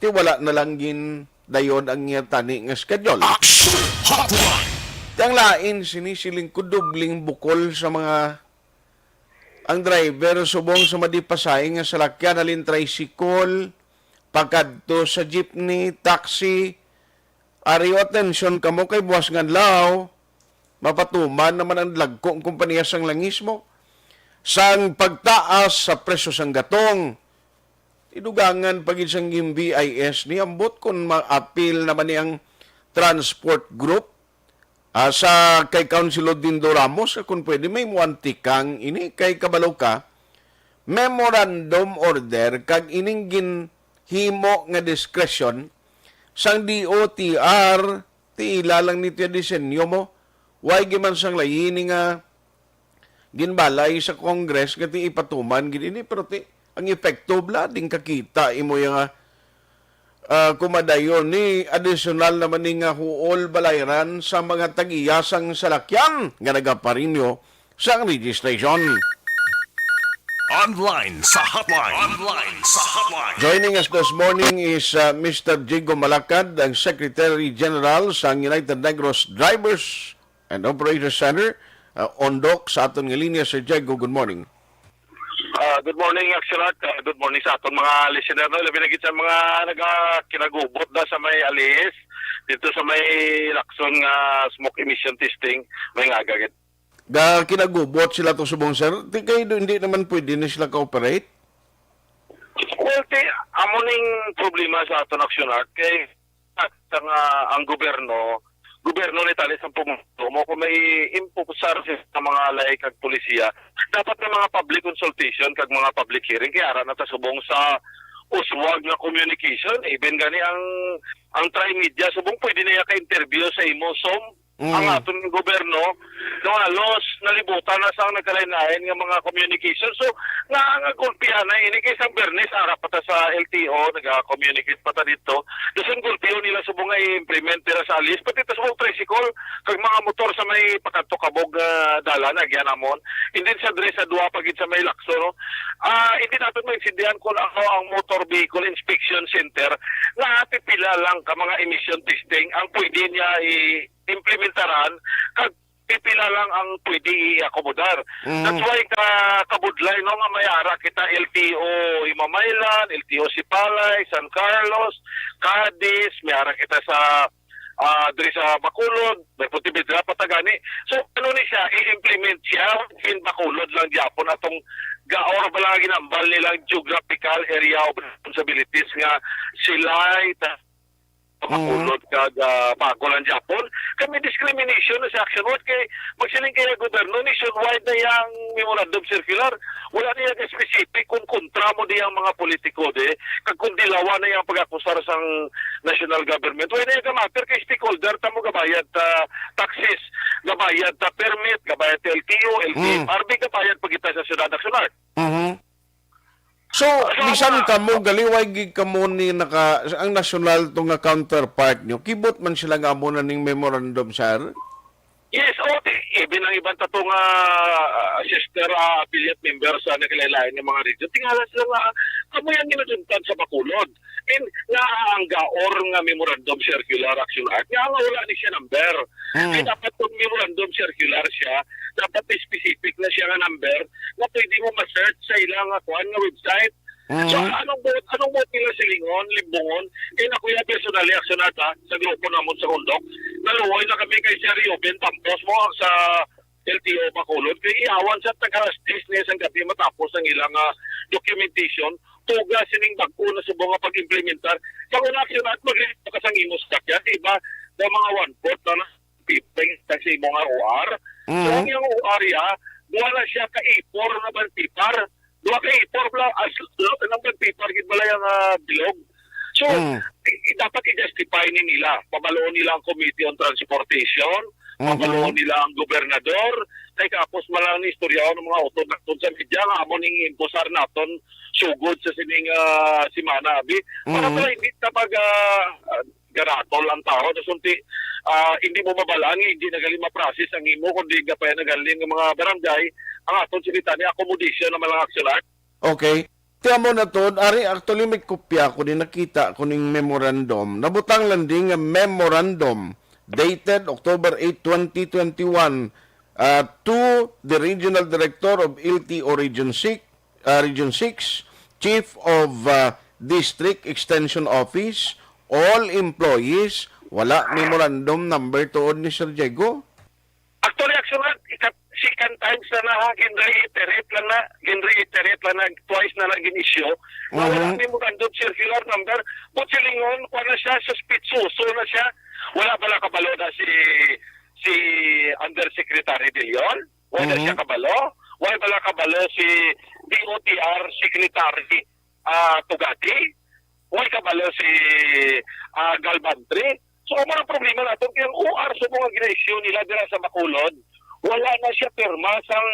ti wala na lang gin dayon ang iya tani nga schedule. Action Hotline! Ti ang lain sini siling ko, dubling bukol sa mga, ang driver subong sa madipasahe nga salakyan, halin tricycle pakadto sa jeepney, taxi. Ari, atensyon kamo kay buwas nga adlaw mapatuman naman ang dagko nga kompanya sang langis mo sang pagtaas sa presyo sang gatong. Idugangan pa gid sang V I S ni, ambot kon maapil naman ni ang transport group, ah, sa kay Councilor Dindo Ramos, ah, kung pwede, may muantikang ini kay kabalo ka, memorandum order kag ining ginhimo nga discretion sang D O T R, ti ila lang ni ti disenyo mo. Why giman sang layi ni nga ginbalay sa Congress nga ti ipatuman gid ini, pero ti ang epekto bala ding kakita imo ya nga, ah, kumadayon ni additional naman ni nga huol balayran sa mga tag-iya sang salakyan nga nagaparinyo sang registration. Online sa hotline. Online sa hotline. Joining us this morning is, uh, Mister Diego Malacad, ang Secretary General sa United Negros Drivers and Operators Center, uh, Ondoc, sa aton nga linya. Sir Diego, good morning. Ah, good morning, Action Art. Ah, good morning sa aton mga listener, no? Labi na gid sa mga nagakinagubot na sa may alis, dito sa may Lacson nga smoke emission testing, may nga agad. Ga kinagubot sila to subong, sir? Ti kay do, hindi naman pwede na sila ka-operate? Well, ti, amo ning problema sa aton Action Art kay sa nga ang gobyerno, gobyerno ni tali sa pumuno mo kung may impusar sa mga lay kag polisiya, dapat may mga public consultation kag mga public hearing kay ara na ta subong sa uswag nga communication, even gani ang ang Tri-Media subong pwede na iya ka-interview sa imo som ang Mm. aton gobyerno, no, halos nalibutan na sang nagkalain-lain nga mga communication. So, nga, nga gulpihan na ini kay sang Bernes, ara pa ta sa L T O, naga-communicate pa ta dito. Dason gulpihan nila subong nga i-implement nila sa alis, pati ta subong tricycle, kag mga motor sa may pakadto kabog, ah, dalan, agyan namon. And then sa dre sa duha pa gid sa may Lacson, no? Ah, hindi natin maintindihan kung ano ang Motor Vehicle Inspection Center nga pipila lang ka mga emission testing ang pwede niya i- implementaran, kag pipila lang ang pwede i-akomodar. Mm. That's why ka kabudlay, no, nga may ara kita L T O Imamaylan, L T O Sipalay, San Carlos, Cadiz, may ara kita sa, ah, diri sa Bacolod, may Pontevedra pa ta gani. So, ano ni siya, i-implement siya in Bacolod lang gyapon atong gaor ba lang ginambal nilang geographical area of responsibilities nga sila'y ta- Mm. Bacolod kag, ah, Bago lang gyapon. Kami discrimination na sa Action Art kay magsiling kaya gobyerno, nationwide na yang memorandum circular. Wala niya specific kung kontra mo di ang mga politiko di. Kag kung dilawan na yang pag-akusar sang national government. Wala niya ka matter kay stakeholder ta mo gabayad ta taxes, gabayad ta permit, gabayad ta L T O, Mm. L T F R B, gabayad pa kita sa syudad Action Art. Mhm. So, So, bisan mga kamo, galiway gid kamo ni naka, ang nasyonal to nga counterpart nyo, kibot man sila nga amo na ning memorandum, sir? Yes, o, ti-, even ang iban tato nga, ah, sister, ah, affiliate member sa nagkalain-lain nga mga region, tingala sila nga, ah, kamo yang ginaduntan sa Bacolod. In, nga ang gaor nga memorandum circular Action Art, nga nga wala ni siya number. Hmm. Kaya dapat kung memorandum circular siya, dapat may specific na siya nga number na pwede mo ma-search sa ilang, ah, kuan nga website. So, Mhm. anong buot, anong buot nila silingon, limbungon? Kay na kuya, personally, Action Art, ha, sa grupo namon sa Undok, naluoy na kami kay Sir Ruben Tampos mo sa L T O Bacolod. Kay ihawan sa tag-alas diyes niya sang gabi matapos ang ilang, ah, documentation. Tuga sining bag-o na subong nga pag-implementar. Sa una, Action Art, mag-ready ka sang imo sakyan, di ba? Sa mga one fourth na na, piping sa imo nga O R. So, Mhm. ang iyang O R ya, duha na siya ka A four na bond paper. Duha ka A four bala, as, nang bond paper, gid bala yung, ah, bilog. So, Mm. i-, i-, dapat i-justify ni nila. Pabaloon nila ang Committee on Transportation. Mhm. Pabaluon nila ang gobernador, kay kapos man lang ni istoryaon ang mga utod naton sa media nga amo ning imposar naton sugod sa sining, ah, semana, abi. Para Mhm. sa hindi na pag, ah, ah, garatol ang tao, sa sunti, ah, hindi mo mabalaan nga hindi na gali ma-process ang imo, kundi gapaya na gali nga mga barangay, ang aton sini tani accommodation na malang aksyon art. Okay. Ti amo na to, ari, actually, may kopya ko ni, nakita ko ning memorandum. Nabutang lang din nga memorandum dated October eight, twenty twenty-one, uh, to the Regional Director of L T O Region six, uh, Region six, Chief of, uh, District Extension Office, all employees. Wala memorandum number tuod ni Sir Diego. Actually, actually, ika-, second times na na, ha, ginreiterate lang na, ginreiterate lang na, twice na na gin-issue. Nga wala Mhm. memorandum circular number, but silingon, kuwan na siya, suspitsoso na siya. Wala bala kabalo na si, si Undersecretary De Leon? Wala Mhm. siya kabalo? Wala bala kabalo si D O T R Secretary, ah, Tugati? Wala kabalo si, ah, Galvantry? So, amo ang problema naton, kay ang O R subong nga gina-issue nila dira sa Bacolod, wala na siya pirma sang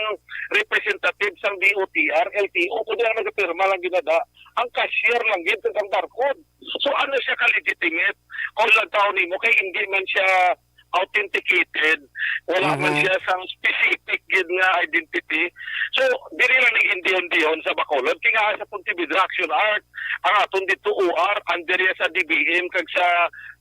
representative sang D O T R, L T O, kundi ang nagapirma lang ginada, ang cashier lang gid kag ang barcode. So, ano siya ka-legitimate? Kung lang tao nimo, kay hindi man siya authenticated, wala man Mhm. siya sang specific gid nga identity. So, diri lang ni indihon-dihon sa Bacolod, kay nga sa Pontevedra Action Art, ang aton dito O R, under ya sa D B M, kag sa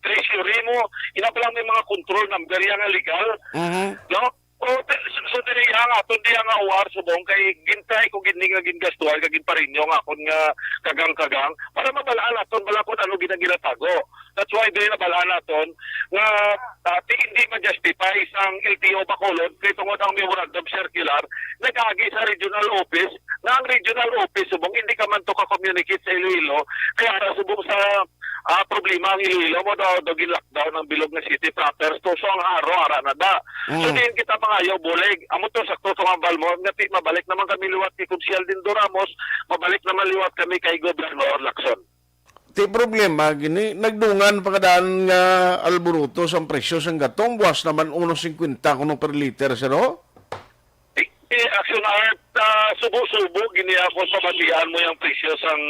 Treasury mo, ina pa lang may mga control number ya nga legal, Mhm. no? O, te-, so, so, diri ang aton diya nga O R subong kay gintry ko gid ni nga gingastuhan kag ginparinyo nga akon nga kagang-kagang para mabalaan naton bala kung ano gid ang ginatago. That's why diri nabalaan naton nga, ah, ti hindi ma-justify sang L T O Bacolod kay tungod ang memorandum circular nag-agi sa regional office, nga ang regional office subong hindi ka man to ka-communicate sa Iloilo, kay ara subong sa, ah, problema ang Iloilo mo daw, daw gin-lockdown ang bilog nga city proper. So, so ang Jaro ara na da. So, Mm. diin kita mangayo bulig. Amo to, sakto to nga balmo nga ti mabalik naman kami liwat kay Konsehal Dindo Ramos, mabalik naman liwat kami kay Gobernador Lacson. Ti problema gini, nagdungan pa kadaan nga alburuto sang presyo sang gatong, buwas naman uno singkwenta kuno per liter, sir, ho? Ti, ti, Action Art, ah, subo-subo gini ako sa batian mo yang presyo sang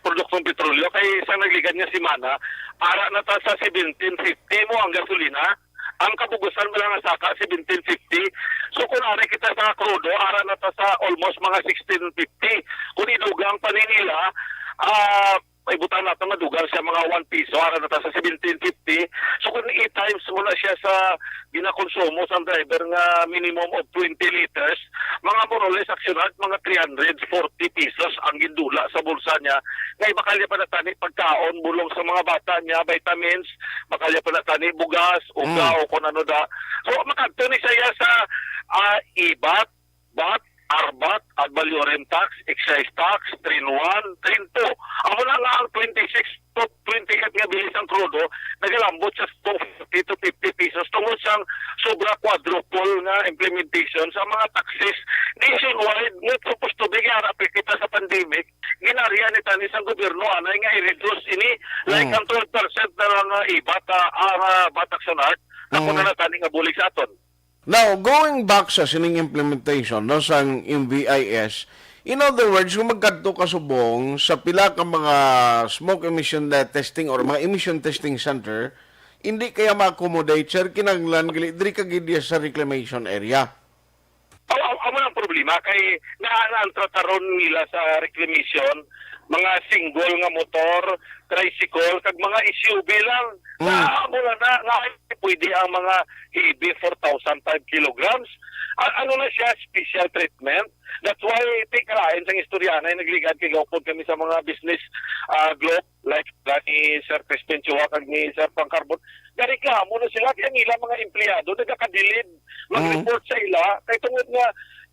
produktong petrolyo. Kay sa nagligad nga semana, ara na ta sa seventeen fifty mo ang gasolina. Ang kabugusan mo lang nga saka, seventeen fifty. So, kung ari kita sa krudo, ara na ta sa almost mga sixteen fifty. Kung idugang pa ni nila, ah, may butang nato nga dugang siya mga one piso, ara na ta sa seventeen fifty. So, kung i-times mo na siya sa ginakonsumo sang driver nga minimum of twenty liters, mga more or less, Action Art, mga three hundred forty pesos ang gindula sa bulsa niya. Nga iba kalya pa na tani pagkaon, bulong sa mga bata niya, vitamins, makalya pa na tani bugas, uga, Mm. o kung ano da. So, makadto ni siya sa, ah, ibat, bat, arbat, ad valorem tax, excise tax, train one, train two. Amo na nga ang twenty-six to twenty-eight nga bilis ang krudo, nagalambot sa two forty to fifty pesos tungod sang sobra quadruple nga implementation sa mga taxes nationwide. Nga supposed to be nga ara pa kita sa pandemic, ginarihan ni tani sang gobyerno anay nga i-reduce ini, like Mm. ang twelve percent na lang nga ibat, ah, ang, ah, bat Action Art. Ako Mm. na lang tani nga bulig sa aton. Now, going back sa sining implementation, no, sang M V I S, in other words, kung magkadto ka subong sa pila ka mga smoke emission, uh, testing or mga emission testing center, hindi kaya ma-accommodate, sir, kinahanglan gali diri ka gid sa reclamation area. Aw, aw, amo ang problema kay naa na ang trataron nila sa reclamation, mga single nga motor, tricycle, kag mga S U V lang. Mm. Na, amo na na, nga pwede ang mga heavy four thousand five kilograms. A-, ano na siya, special treatment. That's why, ti kalain sang istorya na, nagligad kay gaupod kami sa mga business, ah, group, like, ni Sir Crispin Chua kag ni Sir Pangcarbon. Gareklamo na sila, kay ang ilang mga empleyado nagakadilid mag-report Mm. sa ila, kay tungod nga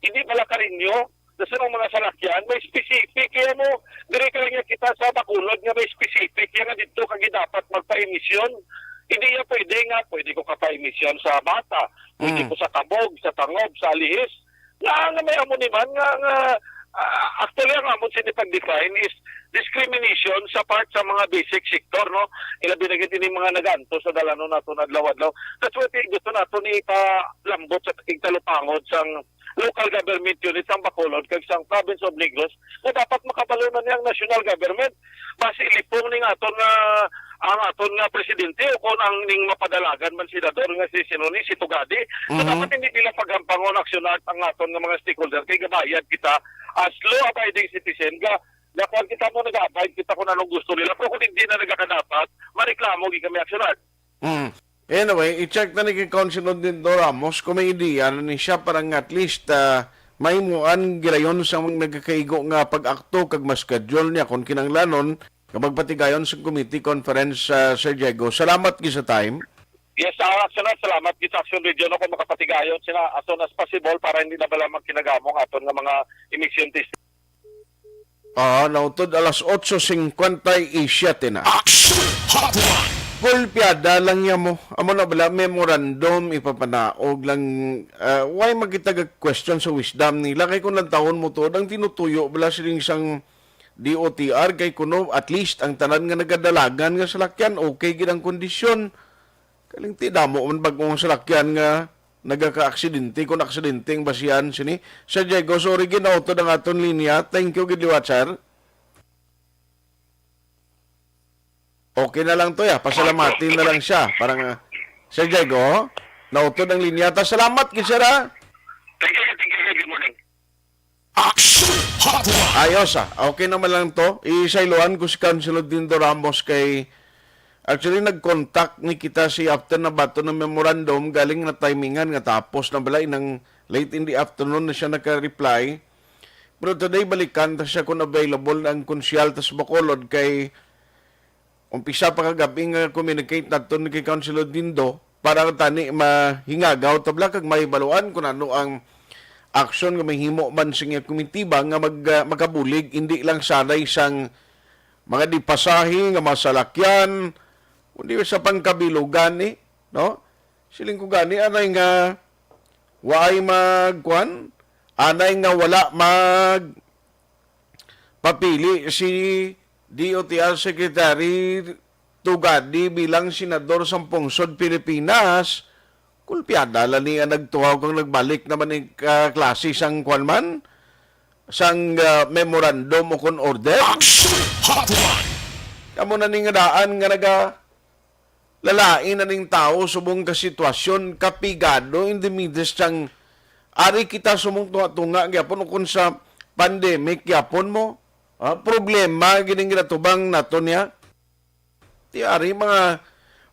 hindi pala karinyo, sa mga salakyan, may specific. Kaya mo, dire ka lang niya kita sa Bacolod nga may specific. Kaya nga dito ka dapat magpa-emisyon. Hindi niya pwede nga, pwede ko kapa-emisyon sa bata, pwede Mm. ko sa kabog, sa tangob, sa alihis. Nga, nga may amo ni man, nga, nga, Ah, actually, ang amon sini pag-define is discrimination sa part sa mga basic sector, no? Ilabi na gid ini mga nagaantos sa dalanon naton adlaw-adlaw. That's why ti-, gusto naton ipalambot sa tigtalupangod sang local government unit sang Bacolod kag sang province of Negros nga dapat makabalo na ni ang national government. Basi lipong ning aton nga, ang aton nga presidente o kon ang ning mapadalagan man senador nga si, sino ni, si Tugadi. So, Mhm. dapat hindi nila paghampangon, Action Art, ang aton nga mga stakeholder kay gabayad kita as law-abiding citizen. Ga, ga, kuwan kita mo, nag-abide kita kung anong gusto nila. Pero kung hindi na nagakadapat, mareklamo gid kami, Action Art. Mm. Anyway, i-check na ni kay Councilor Dindo Ramos kung may ideya na ni siya para nga at least, ah, mahimuan gilayon sa mga nagakaigo nga pag-akto kag ma-schedule niya kung kinanglanon nga magpatigayon sa committee conference, ah, Sir Diego. Salamat gid sa time. Yes, ah, Action Art, salamat gid sa Action Radio, no, kung makapatigayon sila as soon as possible para hindi na bala magkinagamo ang aton nga mga emission test. Ah, nautod alas otso cincuenta y siete na. Action Hotline! Golpeada lang niya mo. Amo na bala, memorandum ipapanaog lang, ah, why magkitag question sa wisdom nila? Kay kung lantawon mo to, ang tinutuyo bala sining sang D O T R, kay kuno at least ang tanan nga nagadalagan nga salakyan, okay gid ang kondisyon. Kaling ti damo man bag-ong salakyan nga nagakaaksidente, kung aksidente ang basihan sini. Sir Diego, sorry, ginautod ang aton linya. Thank you gid liwat, sir. Okay na lang to, ya. Pasalamati na lang siya. Parang, ah, Sir Diego, nautod ang linya. Ta, salamat gid, sir, ha? Thank you, thank you, sir. Good morning. Action Hotline! Ayos, ah. Okay naman lang to. Isayloan ko si Councilor Dindo Ramos kay actually nag-contact ni kita si after na bato ng memorandum, galing na timingan nga tapos na bala, inang late in the afternoon na siya naka-reply. Pero today, balikan ta siya kung available na ang konsyal ta sa Bacolod kay umpisa pa kagabi nga communicate naton kay Councilor Dindo para tani mahingagaw tabla kag mahibaluan kung ano ang aksyon nga mahimo man sa iya komitiba nga mag, ah, makabulig, hindi lang sanay sang mga di pasahi nga masalakyan, kundi sa pangkabilugan ni, no? Siling ko gani, anay nga waay magkuan, anay nga wala mag papili si D O T R Secretary Tugadi bilang senador sa pungsod Pilipinas, kulpiada la ni ang nagtuhaw kang nagbalik naman ni, ah, klase sang kuwan man, sang, ah, memorandum o kon order. Action Hotline! Kamo na ni nga daan nga naga lalain na ning tawo subong ka sitwasyon, kapigado in the midst sang ari kita subong tunga-tunga gyapon ukon sa pandemic gyapon mo. Ah, problema gining ginatubang nato niya. Ti ari mga,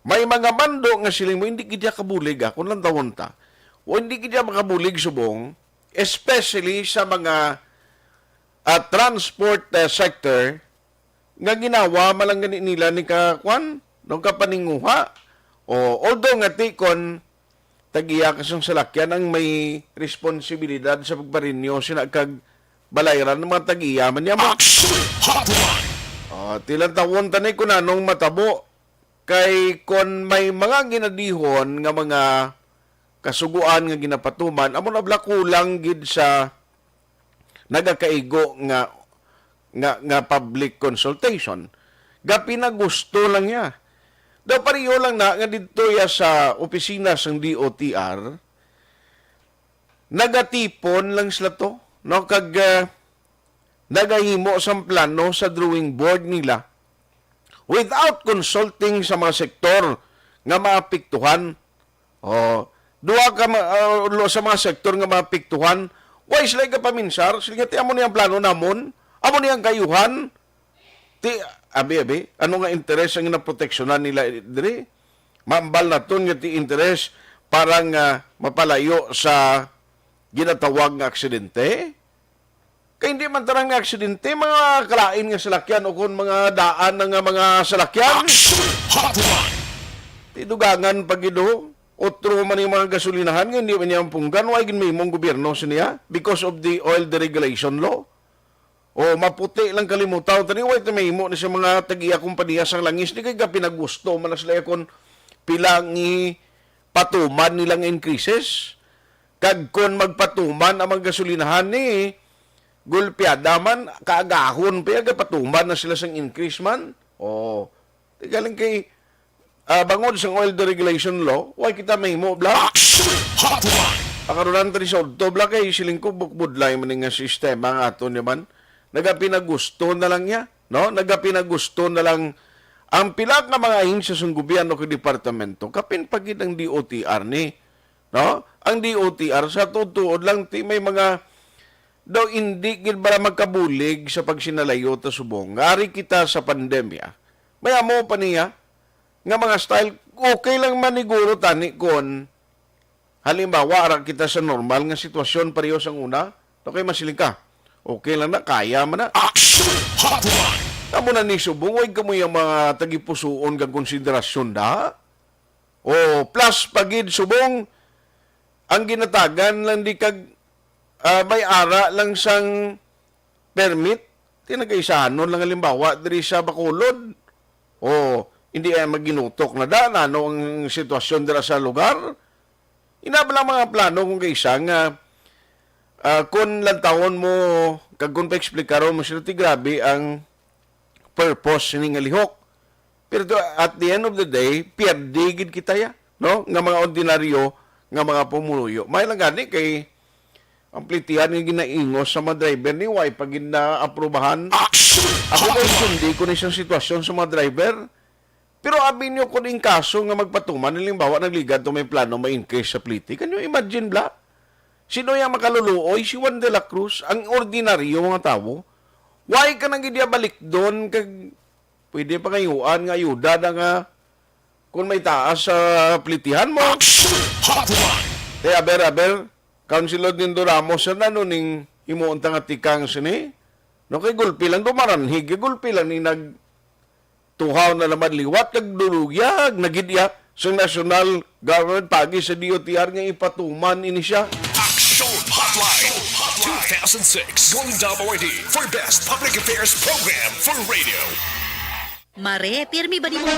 may mga mando nga siling mo, hindi gid kabulig, ah, kung lantawon ta. O hindi gid makabulig subong, especially sa mga, ah, transport, ah, sector, nga ginawa man lang gani nila ni ka, kwan, no, kapaninguha. O, although nga ti kon tag-iya ka sang salakyan ang may responsibilidad sa pagparinyo sina kag balayran ng mga tag-iya man niya mo. Action Hotline! O, ti lantawon ta ni kung anong matabo. Kay kon may mga ginadihon nga mga kasuguan nga ginapatuman, amo na bala kulang gid sa nagakaigo nga, nga, nga public consultation. Gapinagusto lang niya. Daw pareho lang na nga didto ya sa opisina sang D O T R, nagatipon lang sila to, no? Kag, ah, nagahimo sang plano sa drawing board nila without consulting sa mga sektor nga maapektuhan. Oh, duha ka ma-, ah, lo-, sa mga sektor nga maapektuhan, why sila gapaminsar? Sila nga, "Ti, amo ni ang plano namon, amo ni ang kaayuhan." Ti, abi, abi, ano nga interes ang ginaproteksyonan nila diri? Mambal naton nga ti interes para nga mapalayo sa ginatawag nga aksidente? Kay hindi man tanan nga aksidente, mga kalain nga salakyan o kon mga daan na nga mga salakyan. Action Hotline! Ti dugangan pa gid, oh. Otro man yung mga gasolinahan nga hindi man niya mapunggan, why gid mahimong gobyerno sa niya? Because of the oil deregulation law? O maputi lang kalimutaw, tani, why ta mahimo na sa mga tag-iya kompanya sang langis, di kay ka pinagusto man na sila kon pila ang ipatuman nilang increases. Kag kon magpatuman ang mga gasolinahan ni, gulpiada man, kaagahon pa, gapatuman na sila sang increase man. Oh, tigaling kay, ah, bangod sang oil deregulation law, why kita mahimo, bla? Action Hotline! Pakarunan ta ni sa udto, bla, kay siling ko, bukbudlay man nga sistema nga ato niya man. Nagapinagusto na lang niya, no? Nagapinagusto na lang ang pila nga mga ahensya sang gobyerno kag departamento, kapin pa gid ang D O T R ni, no? Ang D O T R sa tuod-tuod lang ti may mga daw indi gid bala magkabulig sa pagsinalayo ta subong. Nga ari kita sa pandemya. May amo pa niya nga mga style, okay lang man niguro tani kon halimbawa, ara kita sa normal nga sitwasyon, pareho sang una, okay, masiling ka, okay lang na, kaya man na. Action Hotline! Amo na ni subong, way kamo yung mga tagipusuon kag konsiderasyon da. O, plus pa gid subong, ang ginatagan lang di kag, ah, may ara lang sang permit, ti nagaisahanon lang halimbawa diri sa Bacolod. O, hindi ay maginutok na da, na ano ang sitwasyon dira sa lugar. Ina ba lang mga plano kung kaisa nga, ah, kung lantawon mo, kag kung paeksplikaron mo sila, ti grabe ang purpose ni nga lihok. Pero to, at the end of the day, pierde gid kita ya, no? Nga mga ordinaryo, nga mga pumuluyo. May lang gani kay ang plitihan nga ginaingos sa mga driver ni, way pa gid na aprubahan. Action! Ako may sundi ko ni siyang sitwasyon sa mga driver. Pero abi niyo kung in kaso nga magpatuman, halimbawa, nagligad to may plano, may increase sa pliti. Can you imagine, bla? Sino yang makaluluoy? Si Juan de la Cruz, ang ordinaryo nga tawo. Why ka nang gid balikdon kag pwede pangayuan nga ayuda na nga kung may taas sa plitihan mo? Action Hotline! Te, aber, aber, Councilor Dindo Ramos, sir, nano ning himuon ta nga tikang sini? No, kay gulpi lang dumaranhig, kay gulpi lang ni nagtuhaw na naman liwat, kag duluyag, nagid iya sa national government, pagi sa D O T R nga ipatuman ini siya. Action Hotline two thousand six Golden Dome Awardee for Best Public Affairs Program for Radio. Mare, pirmi ba nimo?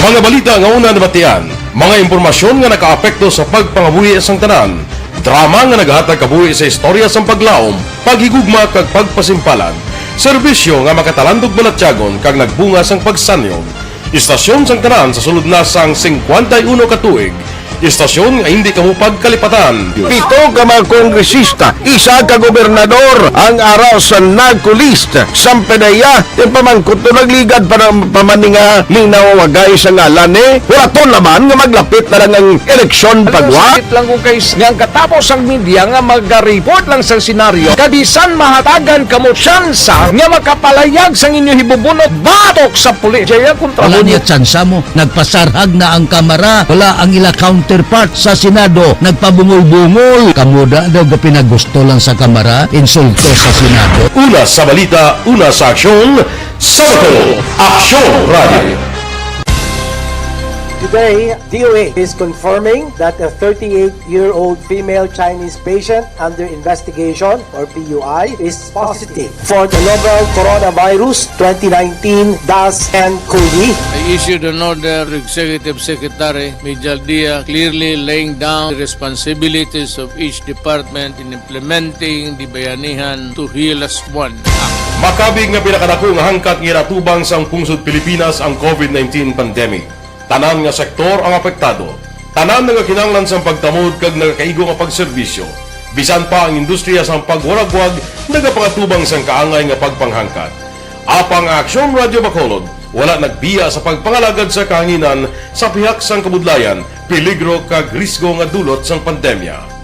Mga balita nga una nabatian, mga impormasyon nga nakaapekto sa pagpangabuhi sang tanan, drama nga nagahatag kabuhi sa istorya sang paglaom, paghigugma kag pagpasimpalan, serbisyo nga makatalandog balatyagon kag nagbunga sang pagsanyog. Istasyon sang tanan sa sulod na sang singkwenta y uno ka tuig. Istasyon nga hindi kamo pagkalipatan. Pito ka mga kongresista, isa ka gobernador ang ara sa NAGCO list. Sampanaya, ti pamangkot to nagligad pa ng pamaninga linawagay sa ngalan ni Huraton naman nga maglapit na lang ang eleksyon pagwa. Sakit lang ko kay s-, nga ang katapos ang media nga magareport lang sa senaryo, kabisan mahatagan kamo tsansa nga makapalayag sang inyo hibubunot batok sa pulis. Jaya kontra Wala mo. Niya tsansa mo. Nagpasarhag na ang Kamara. Wala ang ila counterpart sa Senado. Nagpabungol-bungol. Kamo da daw gapinagusto lang sa Kamara. Insulto sa Senado. Una sa balita, una sa aksyon, sa Bacolod, Aksyon Radio. Today, D O A is confirming that a thirty-eight-year-old female Chinese patient under investigation, or P U I, is positive for the novel coronavirus twenty nineteen dash N cov. I issued an order to Executive Secretary Mijal Dia, clearly laying down the responsibilities of each department in implementing the Bayanihan to Heal As One Act. Makabig nga pinakadako nga hangkat nga ginatubang sang pungsod Pilipinas ang COVID nineteen pandemic. Tanan nga sektor ang apektado. Tanan nagakinahanglan sang pagtamod kag nagakaigo nga pagserbisyo. Bisan pa ang industriya sang pagwaragwag nagapangatubang sang kaangay nga pagpanghangkat. Apang ang Aksyon Radyo Bacolod wala nagbiya sa pagpangalagad sa kahanginan sa pihak sang kabudlayan, peligro kag risgo nga dulot sang pandemya.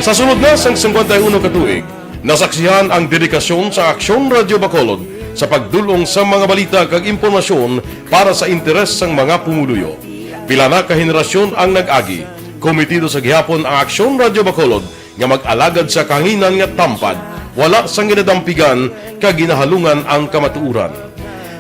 Sa sulod na sang singkwenta y uno ka tuig, nasaksihan ang dedikasyon sa Aksyon Radyo Bacolod sa pagdul-ong sa mga balita kag impormasyon para sa interes sang mga pumuluyo. Pila na ka henerasyon ang nag-agi, komitido sa gihapon ang Aksyon Radyo Bacolod nga mag-alagad sa kahanginan nga tampad, wala sang ginadampigan kag ginahalungan ang kamatuoran.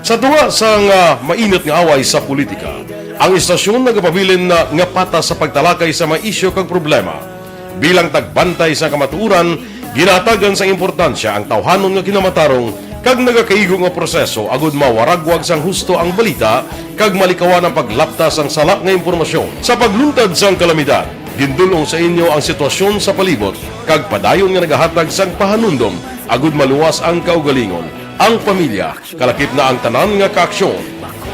Sa tunga sang, ah, mainit nga away sa politika, ang istasyon nagapabilin na nga patas sa pagtalakay sa mga isyu kag problema. Bilang tagbantay sa kamatuoran, ginahatagan sang importansya ang tawhanon nga kinamatarong kag nagakaigo nga proseso agud mawaragwag sang husto ang balita kag malikawan ang paglapta sang sala nga impormasyon. Sa pagluntad sang kalamidad, gindul-ong sa inyo ang sitwasyon sa palibot kag padayon nga nagahatag sang pahanumdom agud maluwas ang kaugalingon, ang pamilya, kalakip na ang tanan nga kaaksyon.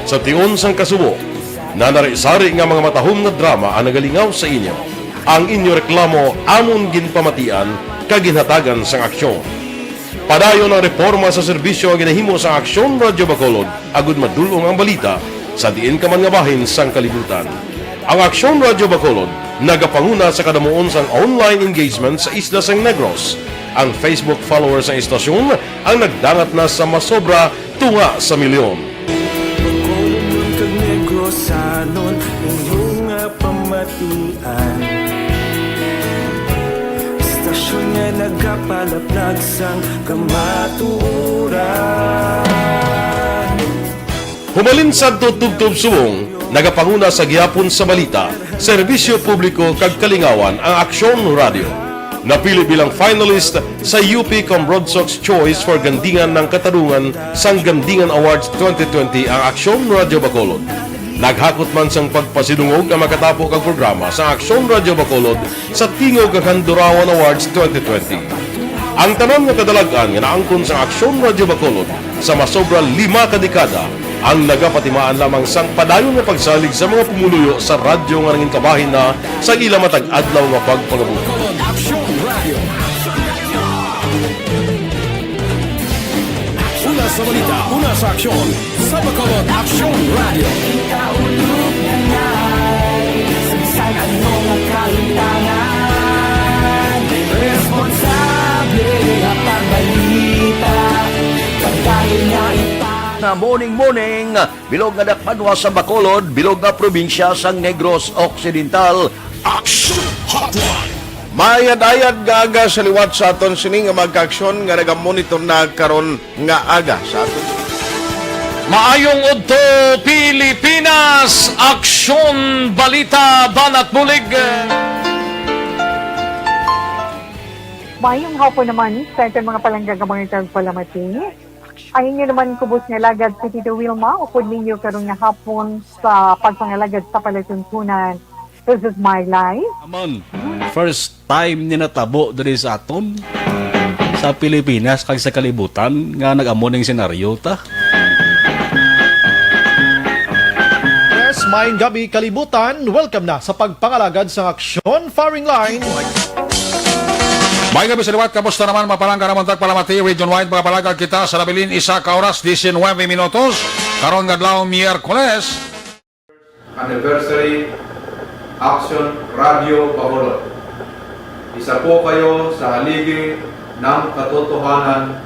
Sa tion sang kasubo, nanari-sari nga mga matahom nga drama ang nagalingaw sa inyo. Ang inyo reklamo amon ginpamatian kag ginhatagan sang aksyon. Padayon ang reporma sa serbisyo nga ginahimo sang Aksyon Radyo Bacolod agud madul-ong ang balita sa diin ka man nga bahin sang kalibutan. Ang Aksyon Radyo Bacolod nagapanguna sa kadamuon sang online engagement sa isla sang Negros. Ang Facebook followers sang istasyon ang nagdangat na sa masobra tunga sa milyon. Bacolodnon kag Negrosanon, inyo nga pamatian. Istasyon nga nagapalaplag sang kamatuoran. Humalin sadto tubtob subong, nagapanguna sa gihapon sa balita, serbisyo publiko kag kalingawan ang Aksyon Radyo. Napili bilang finalist sa U P Comrodsocs Choice for Gandingan ng Katarungan sang Gandingan Awards twenty twenty ang Aksyon Radyo Bacolod. Naghakot man sang pagpasidungog ang makatapo kag programa sa Aksyon Radyo Bacolod sa Tingog kag Handurawan Awards twenty twenty. Ang tanan nga kadalag-an nga naangkon sa Aksyon Radyo Bacolod sa masobra lima ka dekada ang nagapatimaan lamang sang padayon nga pagsalig sa mga pumuluyo sa radyo nga nangin kabahin na sa ila matag adlaw nga pagpangabuhi. Bacolod Aksyon Radyo. Una sa balita, una sa aksyon, sa Bacolod Aksyon Radyo. Kita ulog na nai, sa bisan ano nga kalintangan, responsable nga pagbalita, pagdahil nga ipa- Na morning, morning, bilog nga dakbanwa sa Bacolod, bilog nga probinsya sang Negros Occidental. Action Hotline. Maayad-ayad nga aga sa liwat sa aton sini nga mga kaaksyon nga nagamonitor na karon nga aga sa aton. Maayong udto, Pilipinas! Aksyon, balita, banat bulig. Mayong hapon naman sa aton mga palangga nga mga tagpalamati. Ang inyo naman kubos nga alagad si Tito Wilma, upod ninyo karon nga hapon sa pagpangalagad sa palatuntunan. This is my life. Amon, first time ni natabo diri sa aton, sa Pilipinas kag sa kalibutan, nga nag-amo ning senaryo ta. Yes, maayong gabi, kalibutan. Welcome na sa pagpangalagad sang Aksyon Firing Line. Maayong gabi sa liwat. Kamusta naman, mga palangga namon tagpalamati? Region-wide, mga palangga, kita sa nabilin, isa ka oras, diecinuebe minutos. Karon nga adlaw, Miyerkules. Anniversary, Aksyon Radyo Bacolod. Isa po kayo sa haligi ng katotohanan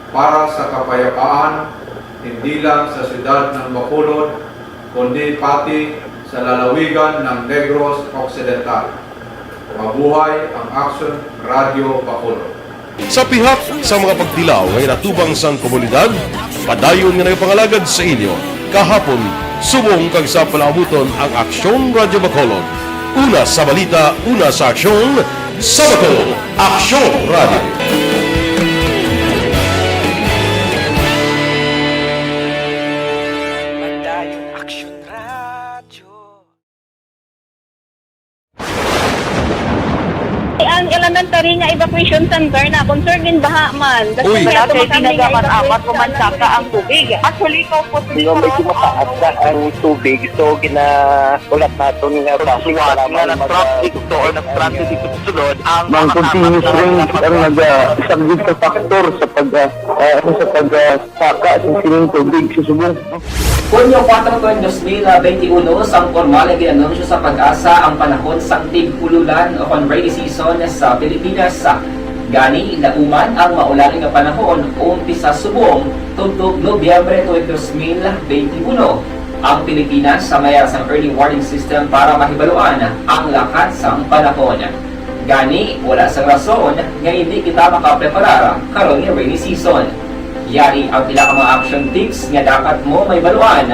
para sa kapayapaan, hindi lang sa siyudad ng Bacolod, kundi pati sa lalawigan ng Negros Occidental. Mabuhay ang Aksyon Radyo Bacolod. Sa pihak sa mga pagtilaw nga ginatubang sang komunidad, padayon nga nagapangalagad sa inyo kahapon, subong kag sa palaabuton ang Aksyon Radyo Bacolod. Una sa balita, una sa aksyon, sa Bacolod, Aksyon Radyo. Padayon, Aksyon Radyo. Ang elementary nga evacuation center na, concern din baha man. Uy. Wala kay ginagamat-amat, pumansaka ang tubig. Actually, ikaw po, medyo mataas na ang tubig, so ginaulat naton nga traffic, salamat nga mag-, nag-traffic to or nag-traffic dito sa sulod, ang mga continuous rain ang nag-, ah, isang big factor sa pag, ah, ah, ano, sa pag, ah, saka sa sining tubig sa subong. Hunyo kuwatro, dos mil benti uno, sang pormal nga gin-anunsyo sa PAGASA ang panahon sang tig-ululan o kon rainy season sa Pilipinas. Gani, dauman ang maulan nga panahon umpisa subong tubtob Nobyembre tuig dos mil benti uno. Ang Pilipinas may ara sang early warning system para mahibaluan ang lakat sang panahon. Gani, wala sang rason nga indi kita makapreparar karon nga rainy season. Yari ang pila ka mga action tips nga dapat mo mahibaluan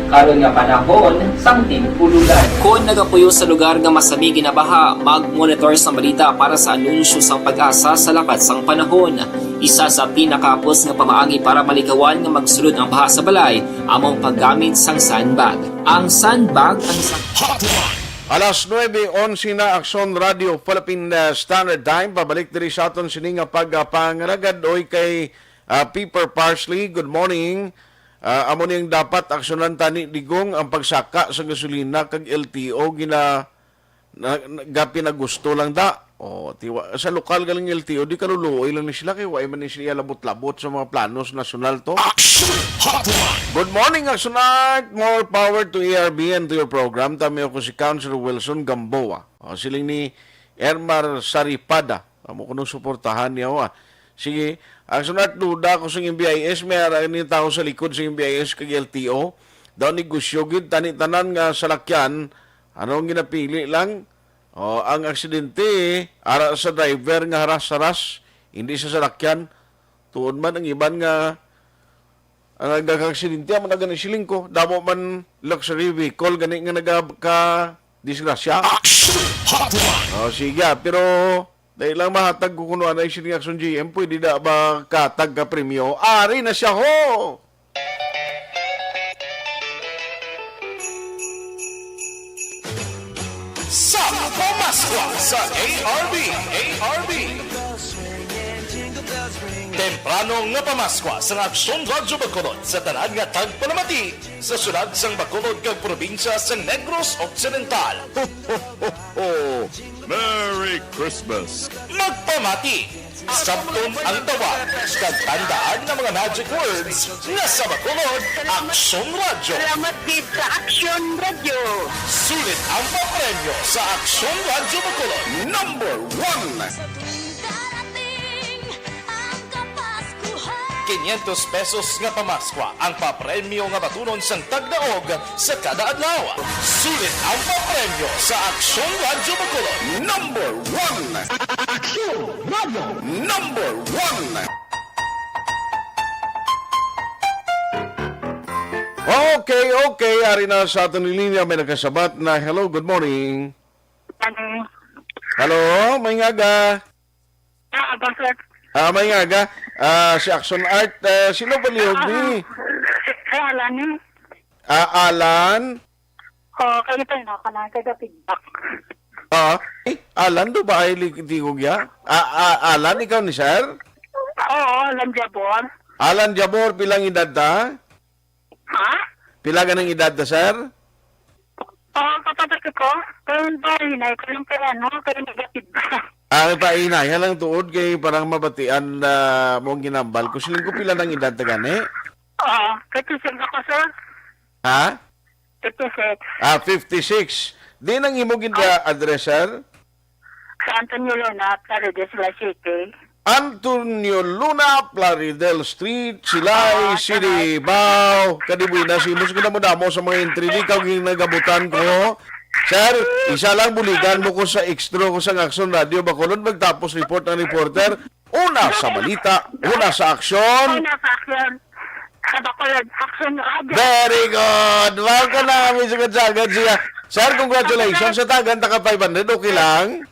Karon nga panahon sang tingkulugan. Kon nagapuyo sa lugar nga masami ginabaha, mag-monitor sang balita para sa anunsyo sang PAGASA sa lakat sang panahon. Isa sa pinakahapos nga pamaagi para malikawan nga magsulod ang baha sa balay amo ang paggamit sang sandbag. Ang sandbag ang sa- Hotline. Alas nuebe onse na, Aksyon Radio Philippine, uh, Standard Time. Pabalik diri sa aton sini nga pagpangaragad, oy, kay, uh, Piper Parsley. Good morning. Ah, amo ni ang dapat aksyonan tani, Digong, ang pagsaka sa gasolina kag L T O gina-, na, na, gapinagusto lang da. O, tiwa, sa lokal galing L T O, di kaluluoy lang ni sila kay wa man ni sila labot-labot sa mga planos nasyonal to. Action Hotline! Good morning, Action Art! More power to A R B and to your program. Tami ako si Councilor Wilson Gamboa. O, siling ni Ermar Saripada. Amo ko nung suportahan niya, ah. Sige, ang sunod, duda ko sa M B I S, may ara ni tao sa likod sa M B I S kag L T O. Daw negosyo gid, tani tanan nga salakyan, ano ang ginapili lang? O, ang aksidente, ara sa driver nga haras-haras, hindi sa salakyan. Tuod man ang iban nga, ang nagakaaksidente, amo na gani siling ko, damo man luxury vehicle, gani nga nagaka-disgrasya. Action Hotline! O, sige, ah, pero dahil lang mahatag ko kuno anay sining Action G M, pwede na ba katag ka premyo? Ari na siya, ho! Sa Pamaskwa sa A R B, A R B. Temprano nga pamaskwa sa Aksyon Radyo Bacolod sa tanan nga tagpalamati sa syudad sang Bacolod kag probinsya sang Negros Occidental. Ho, ho, ho, ho! Merry Christmas! Magpamati! Sabton ang tawag kag tandaan nga mga magic words nga sa Bacolod, Aksyon Radyo. Salamat gid sa Aksyon Radyo. Sulit ang papremyo sa Aksyon Radyo Bacolod. Number one. Sa tuwing darating ang Kapaskuhan. Quinientos pesos nga pamaskwa ang papremyo nga batunon sang tagdaog sa kada adlaw. Sulit ang papremyo sa Aksyon Radyo Bacolod. Number one. Aksyon Radyo. Number one. Okay, okay. Ari na sa aton linya, may nakasabat na. Hello, good morning. Ano? Hello, may ngaga. Ah, bakit? Ah, may ngaga. Ah, si Action Art, ah, sino palihog ni? Ah, ah, ah. Si, si Alan, eh. Ah, Alan? Oo, kayo tayo na, kanang taga-feedback. Ah, eh, Alan, do ba ay li-, tigog ya? Ah, ah, Alan, ikaw ni sir? Oo, Alan Jabor. Alan Jabor, pilang edad ta? Ha? Pila ka ng edad ta, sir? Oo, kapatid ko, kaya yung bahay na, kaya yung kaya, no? Kaya negative. Ah, painaya lang tuod kay parang mabatian na mong ginambal ko. Siling ko, pila ng edad ta gani? Oo, fifty-six ako, sir. Ha? Fifty-six. Ah, fifty-six. Di nang imo gid, ah, address, sir? Sa Antonio Luna, Plaridel, Silay City. Antonio Luna, Plaridel Street, Silay, ah, City, Silay. Bao. Kadi buenas, imos ginamo-damo sa mga entry, di ka ginagabutan ko. Sir, isa lang buligan mo ko sa extra ko sa Action Radio Bacolod, magtapos report ang reporter. Una sa balita, una sa aksyon. Una sa aksyon. Sa Bacolod, Action Radio. Very good. Wow ka na, may sagad-sagad siya. Sir, congratulations. Sa tagan, taka five hundred, okay lang?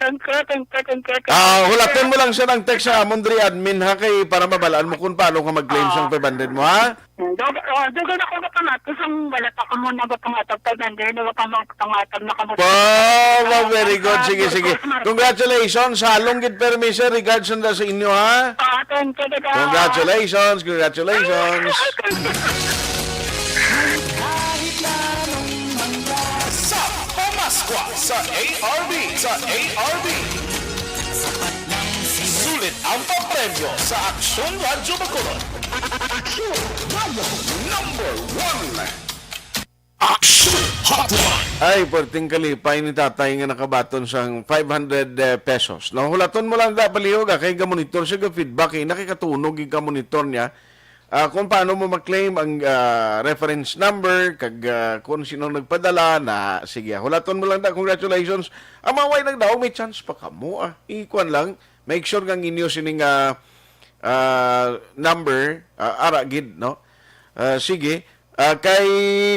Thank you, thank you, thank you, thank you. Ah, hulaton mo lang siya ng text sa amon diri admin, ha, kay para mabalaan mo kung paano ka mag-claim sang five hundred mo, ha? Dug-, oh, dugay na ko gapangato, sang wala pa ko muna gapangatag kay nandun, wala pa magpangatag na kamo. Wow, wow, very good. Sige, sige. Congratulations. Halong gid permi, sir. Regards nanda sa inyo, ha? Ah, thank you, thank you. Congratulations, congratulations. Sa Pamaskwa sa A R B, sa A R B. Sulit ang papremyo sa Aksyon Radyo Bacolod. Aksyon Radyo. Number one. Aksyon Hotline. Ay, perting kalipay ni tatay nga nakabaton sang five hundred, eh, pesos. No, hulaton mo lang da palihog, ah, kay gamonitor siya, ga-feedback, eh, nakikatunog yung gamonitor niya. Ah, kung paano mo ma-claim ang, ah, reference number, kag, ah, kung sino nagpadala na, sige, hulaton mo lang da. Congratulations. Ang mga way nagdaog, may chance pa kamo, ah. Ikuan lang, make sure nga ang inyo sining, ah, ah, number, ah, ara gid, no? Ah, sige. Ah, kay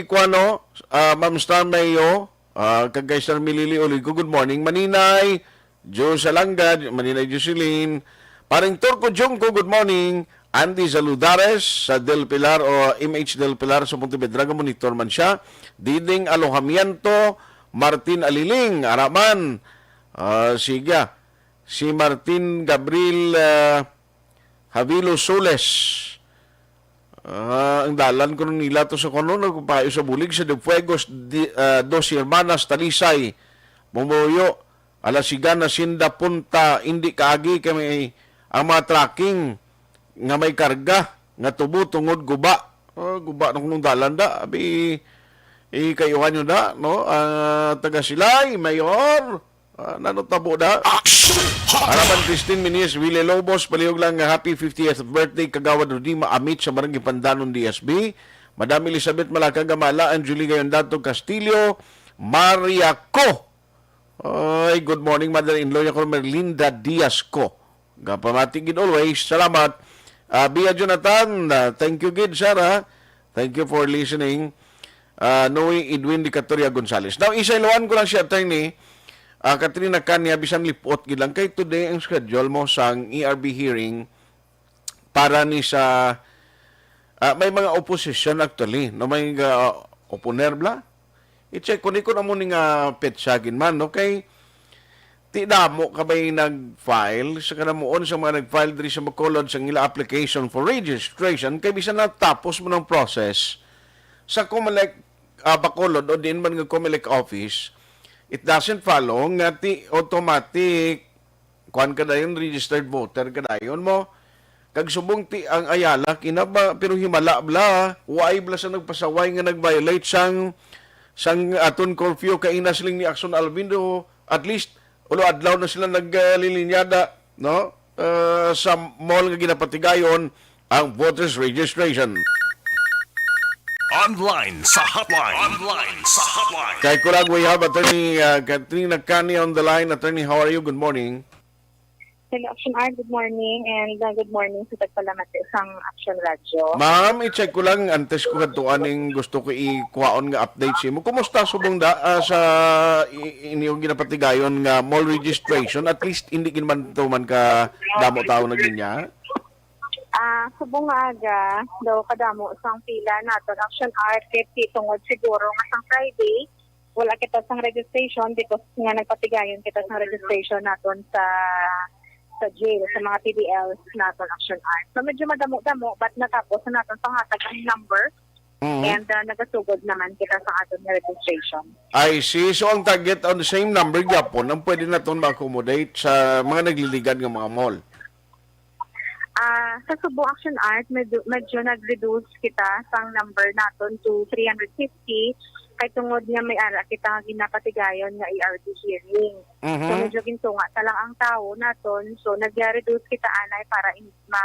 kuano, ah, Ma'am Star Mayo, ah, kag kay Sir Milili Uligo, good morning. Maninay, Jo Salanga, Maninay Jocelyn, Paring Turco Jungko, good morning. Andy Saludares sa Del Pilar o M H Del Pilar sa Pontevedra, nga monitor man siya. Diding Alojamiento, Martin Aliling, Araman. Ah, sige. Si Martin Gabriel, ah, Havilo Soles. Ah, ang dalan kuno nila to sa kuno, nagpapayo sa bulig sa De Fuegos, di, ah, Dos Hermanas, Talisay, Momoyo, Alasigan, Hacienda, Punta, indi kaagi kay may ang mga trucking nga may karga nga tubo tungod guba. Oh, guba na kunong dalan da. Abi, ikayuhan nyo na, no? Ah, taga Silay, Mayor. Ah, nano tabo da? Action! Hotline! Harapan Christine Minies, Willie Lobos, palihog lang nga happy fiftieth birthday, Kagawad Rudy Maamit sa Barangay Pandanon, D S B. Madam Elizabeth Malaka Gamala, Anjuli Gayondato Castillo, Maria Co. Ay, good morning, mother-in-law niya ko, Merlinda Diaz Co. Gapamati gid always. Salamat. Ah, Bia Jonathan, ah, thank you gid, sir, ha? Thank you for listening. Ah, Noe Edwin Dicatoria Gonzalez. Now, isayloan ko lang si Attorney, ah, Katrina Kanya, bisan lipot gid lang. Kay today ang schedule mo sang E R B hearing para ni sa, ah, may mga opposition actually, no? May, ah, opponer bla? I-check ko ni kung amo ni nga petsa gid man, okay? Ti damo ka ba'y nag-file sa kanamuon sa mga nag-file diri sa Bacolod sa ila application for registration kay bisan natapos mo ng process sa Comelec, ah, Bacolod o diin man nga Comelec office, it doesn't follow nga ti automatic kuan ka dayon, registered voter ka dayon mo. Kag subong ti ang Ayala, kinaba, pero himala bla, why bla sa nagpasaway nga nag-violate sang, sang aton curfew kay ina siling ni Axon Alvin do, at least, ulo adlaw na sila naglilinyada, no? Ah, sa mall nga ginapatigayon ang voters registration. Online sa hotline. Online sa hotline. Kay kulang, we have Attorney, ah, Katrina Kani on the line. Attorney, how are you? Good morning. Hello, Action Art. Good morning, and, uh, good morning sa tagpalamati sang Action Radio. Ma'am, i-check ko lang antes ko kadtuan ning gusto ko ikuhaon nga update sa imo. Kumusta subong da, ah, sa i-, inyong ginapatigayon nga mall registration? At least hindi gid man to man ka damo tao naglinya. Ah, subong nga aga, daw kadamo sang pila naton Action Art, kay tungod siguro nga sang Friday, wala kita sang registration because nga nagpatigayon kita sang registration naton sa, sa jail, sa mga P D Ls naton Action Art. So, medyo madamo-damo, but natapos na naton pangatag ang number. Mhm. And, uh, nagasugod naman kita sa aton nga registration. I see. So, ang target on the same number gyapon ang pwede naton ma-accommodate sa mga nagliligad nga mga mall. Ah, sa Subo Action Art, medyo, medyo nag-reduce kita sang number naton to three hundred fifty, kay tungod nga may ara kita nga ginapatigayon nga E R P hearing. So, Mhm. medyo gintunga ta lang ang tawo naton. So, nag-reduce kita anay para in, ma,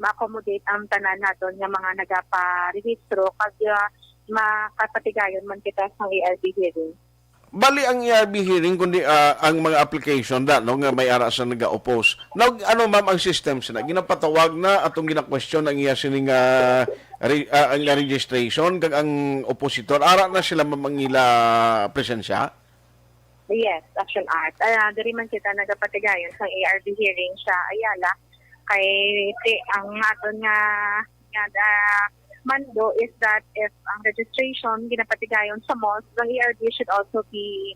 ma-accommodate ang tanan naton nga mga nagaparehistro kag, ah, makapatigayon man kita sa E R P hearing. Bali ang E R B hearing kundi, ah, ang mga application da, no, nga may ara sa naga-oppose. Nag, ano, ma'am, ang system sila? Ginapatawag na atong gina-question ang iya sining, ah, re-, ah, ang registration kag ang oppositor. Ara na sila, ma'am, ang ila presensya? Yes, Action Art. Ah, diri man kita nagapatigayon sa E R B hearing sa Ayala. Kay ti-, ang aton nga, nga, ah, mando is that if ang registration ginapatigayon sa malls, ang E R B should also be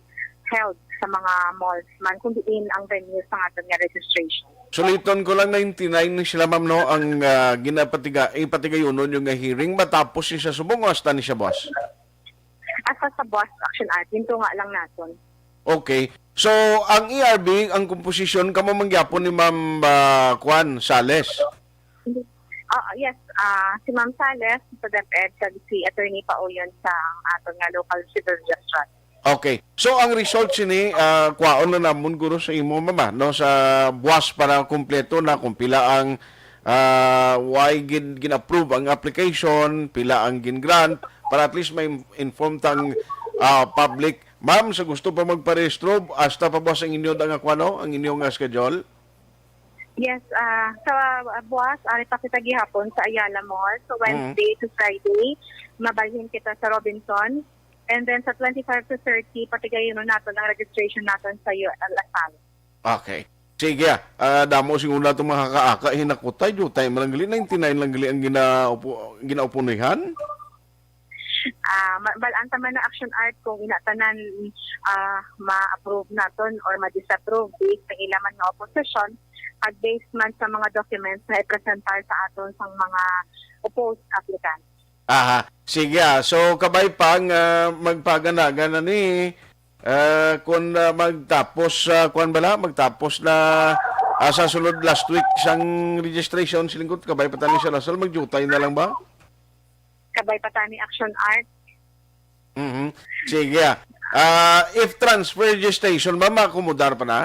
held sa mga malls man kung diin ang venue sa aton nga registration. Suliton ko lang, ninety-nine ni sila, ma'am, no, ang, ah, ginapatiga-, ipatigayonon yung nga hearing matapos ni sa subong o hasta ni sa buwas? Hasta sa buwas, Action Art, gintunga lang naton. Okay. So, ang E R B, ang komposisyon, kamo man gyapon ni Ma'am, ah, Kwan, Sales? Ah, yes, ah, si Ma'am Sales sa DepEd, kag si Attorney Pauyon sa aton nga local civil registrar. Okay. So, ang result sini, ah, kwaon na namon guro sa imo, mama, no, sa buwas para kumpleto na kung pila ang, ah, why gin, gin-approve ang application, pila ang gin-grant, para at least may inform tang, ah, public. Ma'am, sa gusto pa magparehistro, hasta pa buwas ang inyo da nga kwano, ang inyo nga schedule? Yes, ah, sa, ah, buwas, ari pa kita gihapon sa Ayala Mall. So, Mm. Wednesday to Friday, mabalhin kita sa Robinson. And then sa twenty-five to thirty, patigayunon naton ang registration naton sa U L F M. Okay. Sige, ah. Ah, damo siguro nato mga kaaka, hinakutay, jutay, man lang gali, ninety-nine lang gali ang ginaupo-, ginaupunihan. Ah, ma-, bal-an ta man na Action Art kung ina tanan, ah, ma-approve naton or ma-disapprove based sa ila man nga opposition, ag based man sa mga documents nga ipresentar sa aton sang mga opposed applicants. Aha. Sige, ah. So, kabay pa nga magpaganagan na ni, ah, kun, ah, magtapos, ah, kuwan bala, magtapos na, ah, sa sulod last week sang registration, siling ko, kabay pa tani sa Lasal, magjutay na lang ba? Kabay pa tani Action Art. Mhm. Sige, ah. Ah, if transfer registration ba, maakomodar pa na?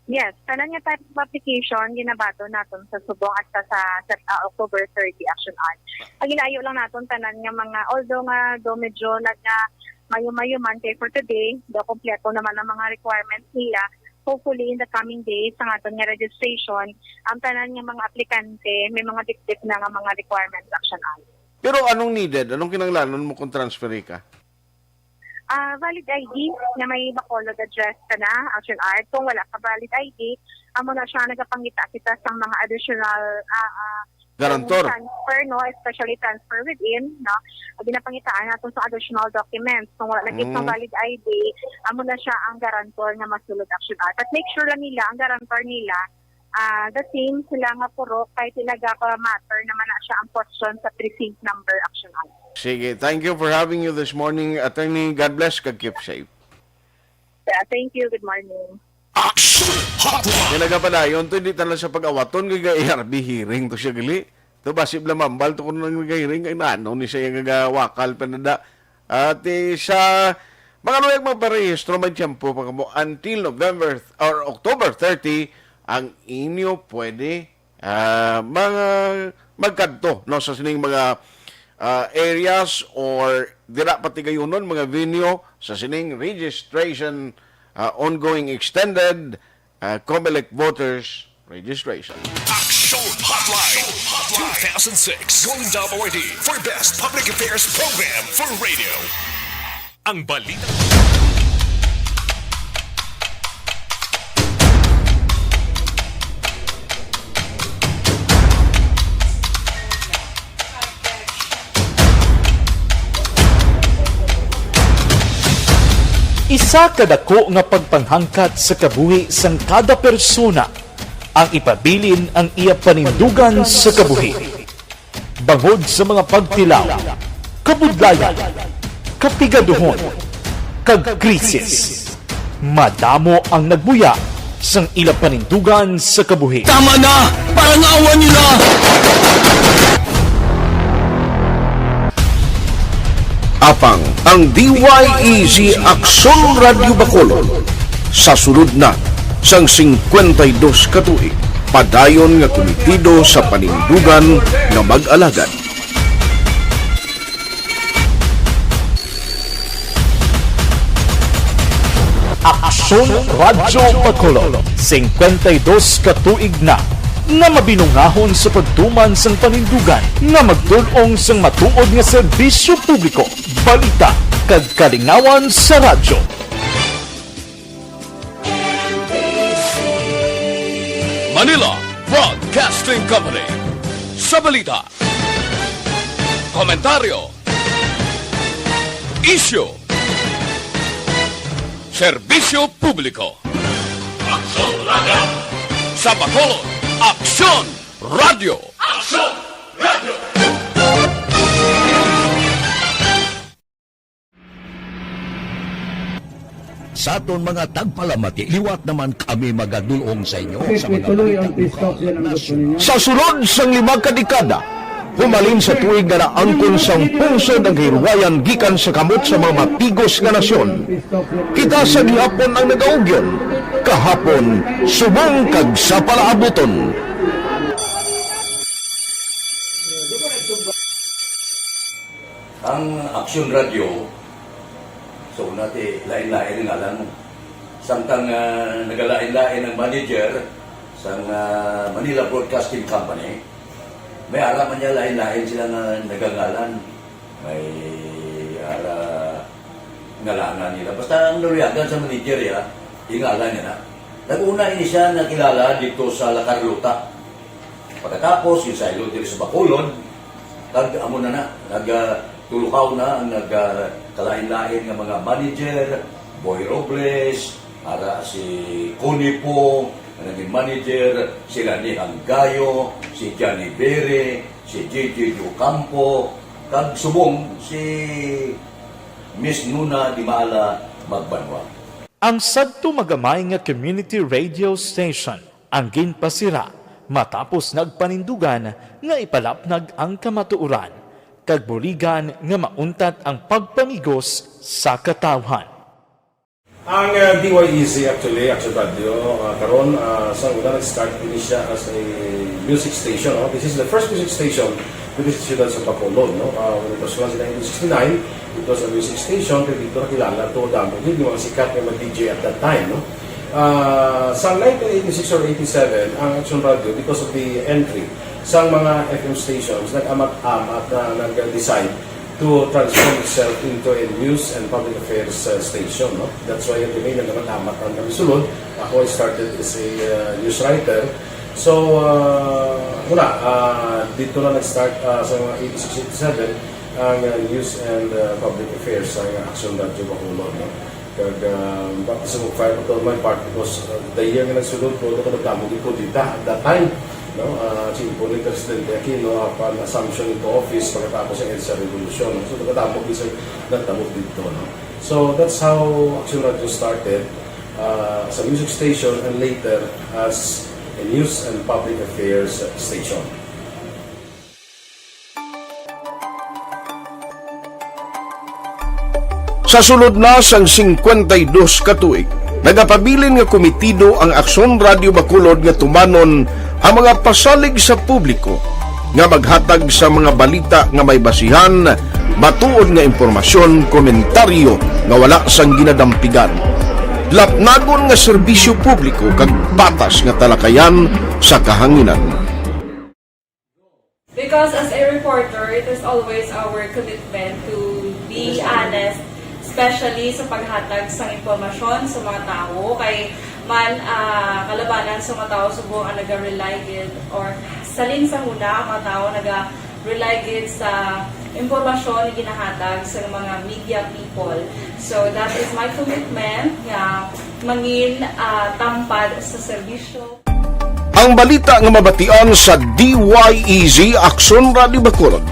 Yes, tanan nga type of application ginabaton naton sa subong hasta sa Sep-, ah, October thirty Action Art. Ang ginaayo lang naton tanan nga mga, although nga do medyo nag-, nga mayo-mayo man kay for today, do kompleto naman ang mga requirements nila. Hopefully in the coming days, ang aton nga registration, ang tanan nga mga aplikante may mga dikdik na nga mga requirements Action Art. Pero anong needed? Anong kinahanglanon mo kung transferi ka? Ah, valid I D nga may Bacolod address ka na, Action Art. Kung wala ka valid I D, amo na siya nagapangita kita sang mga additional, ah, ah, Guarantor. Transfer, no, especially transfer within, no. Ang ginapangitaan naton sa additional documents. Kung wala na kita Mm. valid I D, amo na siya ang guarantor nga masulod, Action Art. But make sure lang nila, ang guarantor nila, ah, the same sila nga purok, kay sila gaka-matter naman na siya ang posisyon sa precinct number, Action Art. Sige, thank you for having you this morning, Attorney. God bless, kag keep safe. Yeah, thank you. Good morning. Action Hotline. Kaya nagapadayon to, hindi tanan sa pag-awaton, kay A R B hearing to siya gali. To, basi bala mambal to kung nang nag-hearing, kay nano ni siya yung nagawakal pa na da. At, eh, sa mga luyag magparehistro, may tiyempo pa kamo until November th-, or October thirty, ang inyo pwede, ah, mga magkadto, no, sa sining mga, ah, areas or dira patigayunon, mga venue sa sining registration, ah, ongoing extended, ah, Comelec voters registration. Action Hotline, two thousand six Golden Dove Awardee for Best Public Affairs Program for Radio. Ang balita. Isa ka dako nga pagpanghangkat sa kabuhi sang kada persona ang ipabilin ang iya panindugan sa kabuhi. Bangod sa mga pagtilaw, kabudlayan, kapigaduhon, kag krisis, madamo ang nagbuya sang ila panindugan sa kabuhi. Tama na! Parangawan nila! Apang ang D Y E Z Aksyon Radyo Bacolod sa sulod na sang singkwenta y dos ka tuig, padayon nga kumitido sa panindugan nga mag-alagad. Aksyon Radyo Bacolod, singkwenta y dos ka tuig na nga mabinungahon sa pagtuman sang panindugan nga magtul-ong sang matuod nga serbisyo publiko, balita, kag kalingawan sa radyo. Manila Broadcasting Company. Sa balita, komentaryo, isyu, serbisyo publiko. Aksyon Radyo. Sa Bacolod, Aksyon Radyo. Aksyon Radyo. Sa aton mga tagpalamati, liwat naman kami magadul-ong sa inyo sa mga balita buhaton sa nasyon. Sa sulod sang lima ka dekada, humalin sa tuig nga naangkon sang pungsod ang kahilwayan gikan sa kamot sa mga matigos nga nasyon, kita sa gihapon ang nagaugyon, kahapon, subong kag sa palaabuton. Ang Aksyon Radyo, so, nati, lain-lain ang ngalan mo. Samtang, ah, nagalain-lain ang manager, Sang, ah, Manila Broadcasting Company, may ara man niya lain-lain sila nga nagangalan. May ara ngalanan nila. Basta ang naluyagan sa manager, ya, ingalan niya na. Nag-una ini siya nakilala dito sa La Carlota. Pagkatapos, ginsaylo diri sa Bacolod, kag amo na na, nag, ah, tulukaw na ang nag, ah, kalain-lain nga mga manager, Boy Robles, ara si Connie Pong, nga naging manager, sila ni Anggayo, si Johnny Bere, si J J Ocampo, kag subong si Miss Nuna Dimala Magbanwa. Ang sadto magamay nga community radio station ang ginpasira matapos nagpanindugan nga ipalapnag ang kamatuoran, kag buligan nga mauntat ang pagpamigos sa katawhan. Ang, uh, D Y E Z actually, Action Radio, uh, karon, uh, sa una nag-start ini siya as a music station, no? This is the first music station diri sa siyudad sa Bacolod, no? Uh, when it was launched in nineteen sixty-nine, it was a music station, kay dito nakilala to, damo gid yung mga sikat nga mga D J at that time, no? Uh, sa nineteen eighty-six or eighty-seven, ang Action Radio, because of the entry sa mga F M stations, nag-amat-amat na nag-decide to transform itself into a news and public affairs, uh, station, no? That's why kami nag-amat-amat ang kami sulod. Ako, I started as a, uh, news writer. So, uh, wala, uh, dito na nag-start, uh, sa mga eighty-six, eighty-seven, ang, uh, news and, uh, public affairs sa Action Radio Bacolod, no? Kag, ah, baptism of fire pa to my part because, ah, the year nga nagsulod ko, ako nagdamo gid kudeta at that time, no? Ah, si Impo ni Presidente Aquino, upon assumption into office, pagkatapos ang EDSA Revolution, no? So, nagdamo gid sa nagtabo dito, no? So, that's how Action Radio started, ah, as a music station and later as a news and public affairs station. Sa sulod na sang singkwenta y dos ka tuig, nagapabilin nga komitido ang Aksyon Radio Bacolod nga tumanon ang mga pasalig sa publiko nga maghatag sa mga balita nga may basihan, matuod nga impormasyon, komentaryo nga wala sang ginadampigan, lapnagon nga serbisyo publiko kag patas nga talakayan sa kahanginan. Because as a reporter, it is always our commitment to be honest, especially sa paghatag sang impormasyon sa mga tawo. Kay man, ah, kalabanan sa mga tawo subong ang naga-rely gid, or salin sa huna ang mga tawo naga-rely gid sa impormasyon nga ginahatag sa mga media people. So that is my commitment nga mangin, ah, tampad sa serbisyo. Ang balita nga mabatian sa D Y E Z Aksyon Radio Bacolod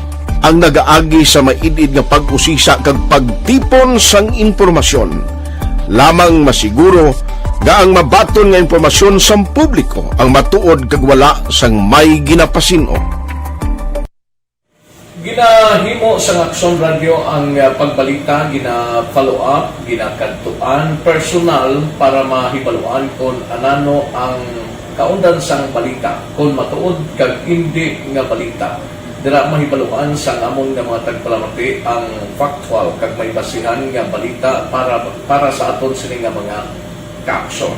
ang nagaagi sa maid-id nga pag-usisa kag pagtipon sang impormasyon. Lamang masiguro nga ang mabaton nga impormasyon sang publiko ang matuod kag wala sang may ginapasin-o. Ginahimo sang Aksyon Radio ang, ah, pagbalita, gina-follow up, ginakadtuan personal para mahibaluan kon anano ang kaundan sang balita, kon matuod kag indi nga balita. Dira mahibaluan sang amon nga mga tagpalamati ang factual kag may basihan nga balita para, para sa aton sini nga mga kaaksyon.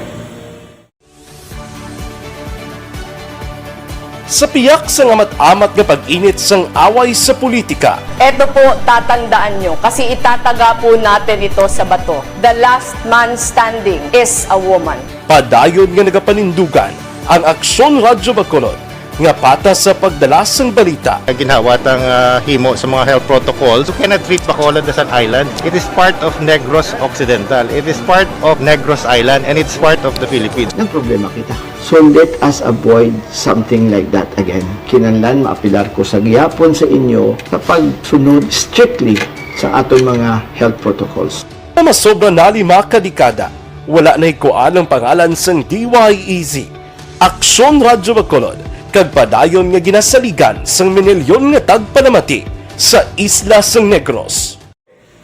Sa piyak sang amat-amat nga pag-init sang away sa politika, Eto po, tatandaan nyo, kasi itataga po natin ito sa bato. The last man standing is a woman. Padayon nga nagapanindugan ang Aksyon Radyo Bacolod nga patas sa pagdala sang balita. Ginhawat ang, ah, himo sa mga health protocols. You cannot treat Bacolod as an island. It is part of Negros Occidental. It is part of Negros Island, and it's part of the Philippines. Nagproblema kita. So let us avoid something like that again. Kinahanglan maapilar ko sa gihapon sa inyo sa pagsunod strictly sa aton mga health protocols. Nga masobra na lima ka dekada, wala nahikuan ang pangalan sang D Y E Z, Aksyon Radyo Bacolod, kag padayon nga ginasaligan sang minilyon nga tagpalamati sa isla sang Negros.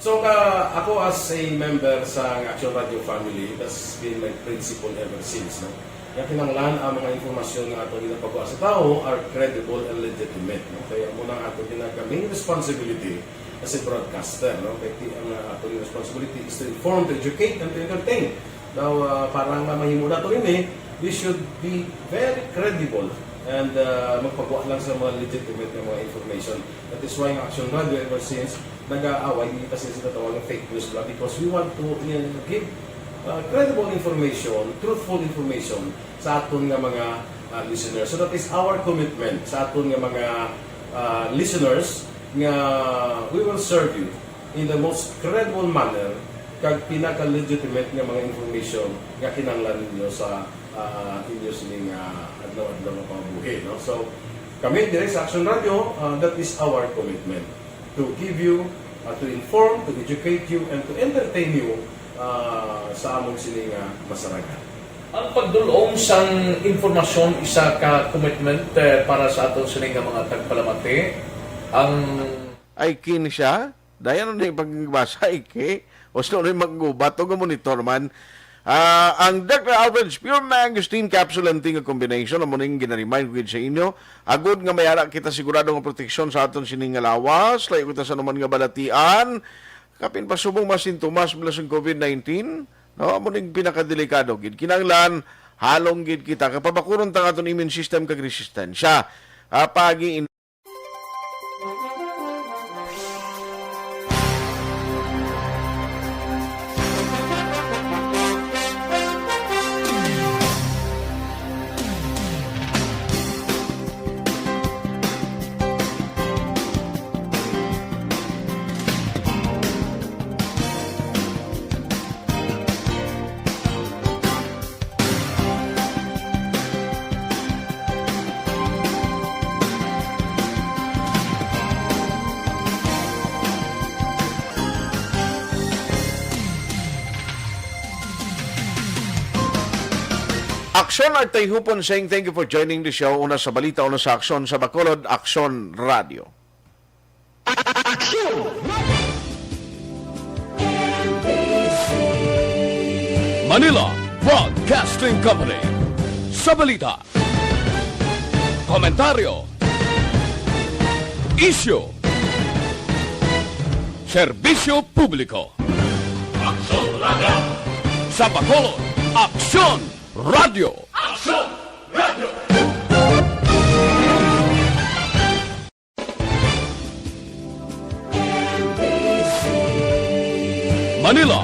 So, ka, ako as a member sa Action Radio family, that's been my principle ever since, no? Nga kinahanglan ang mga impormasyon nga ato ginapagawa sa tawo are credible and legitimate, no? Kaya amo na ang ato ginag-, main responsibility as a broadcaster, no? Kay ti-, ang, uh, ato responsibility is to inform, to educate, and to entertain. Daw, uh, para nga mahimo nato ini, You should be very credible and, uh, magpagwa lang sa mga legitimate nga mga information. That is why ang Action Radio ever since nag-aaway, hindi kasi sila tawag ng fake news lang because we want to, uh, give, uh, credible information, truthful information sa aton nga mga, uh, listeners. So that is our commitment sa aton nga mga, uh, listeners nga we will serve you in the most credible manner kag pinaka-legitimate nga mga information nga kinahanglan ninyo sa, ah, inyo sining, ah, adlaw-adlaw nga pambuhi, no? So, kami diri sa Action Radio, ah, that is our commitment to give you, ah, to inform, to educate you, and to entertain you, ah, sa among sining, ah, masarangan. Ang pagdul-ong sang impormasyon isa ka commitment, eh, para sa aton sini nga mga tagpalamati. Ang Ay, kin siya? Dayan na yung pagbasa, Ike. O sino na yung maggubat o monitor man? Ah, ang Doctor Alfred's Pure Mangosteen Capsule and Tea nga combination, amo ning ginaremind ko gid sa inyo. Agod nga may ara kita sigurado nga proteksyon sa aton sining nga lawas, layo kita sa anuman nga balatian. Kapin pa subong mga sintomas mula sa covid nineteen, no? Amo ning pinakadelikado gid. Kinahanglan, halong gid kita. Kapabakuron ta ang aton immune system kag resistensya. Ah, pagi Aksyon Artay Hupon saying thank you for joining the show. Una sa balita, una sa aksyon sa Bacolod, Aksyon Radio. Aksyon! Manila Broadcasting Company. Sa balita, komentaryo, isyu, serbisyo publiko. Aksyon Radio. Sa Bacolod, Aksyon Radio. Aksyon Radio. Manila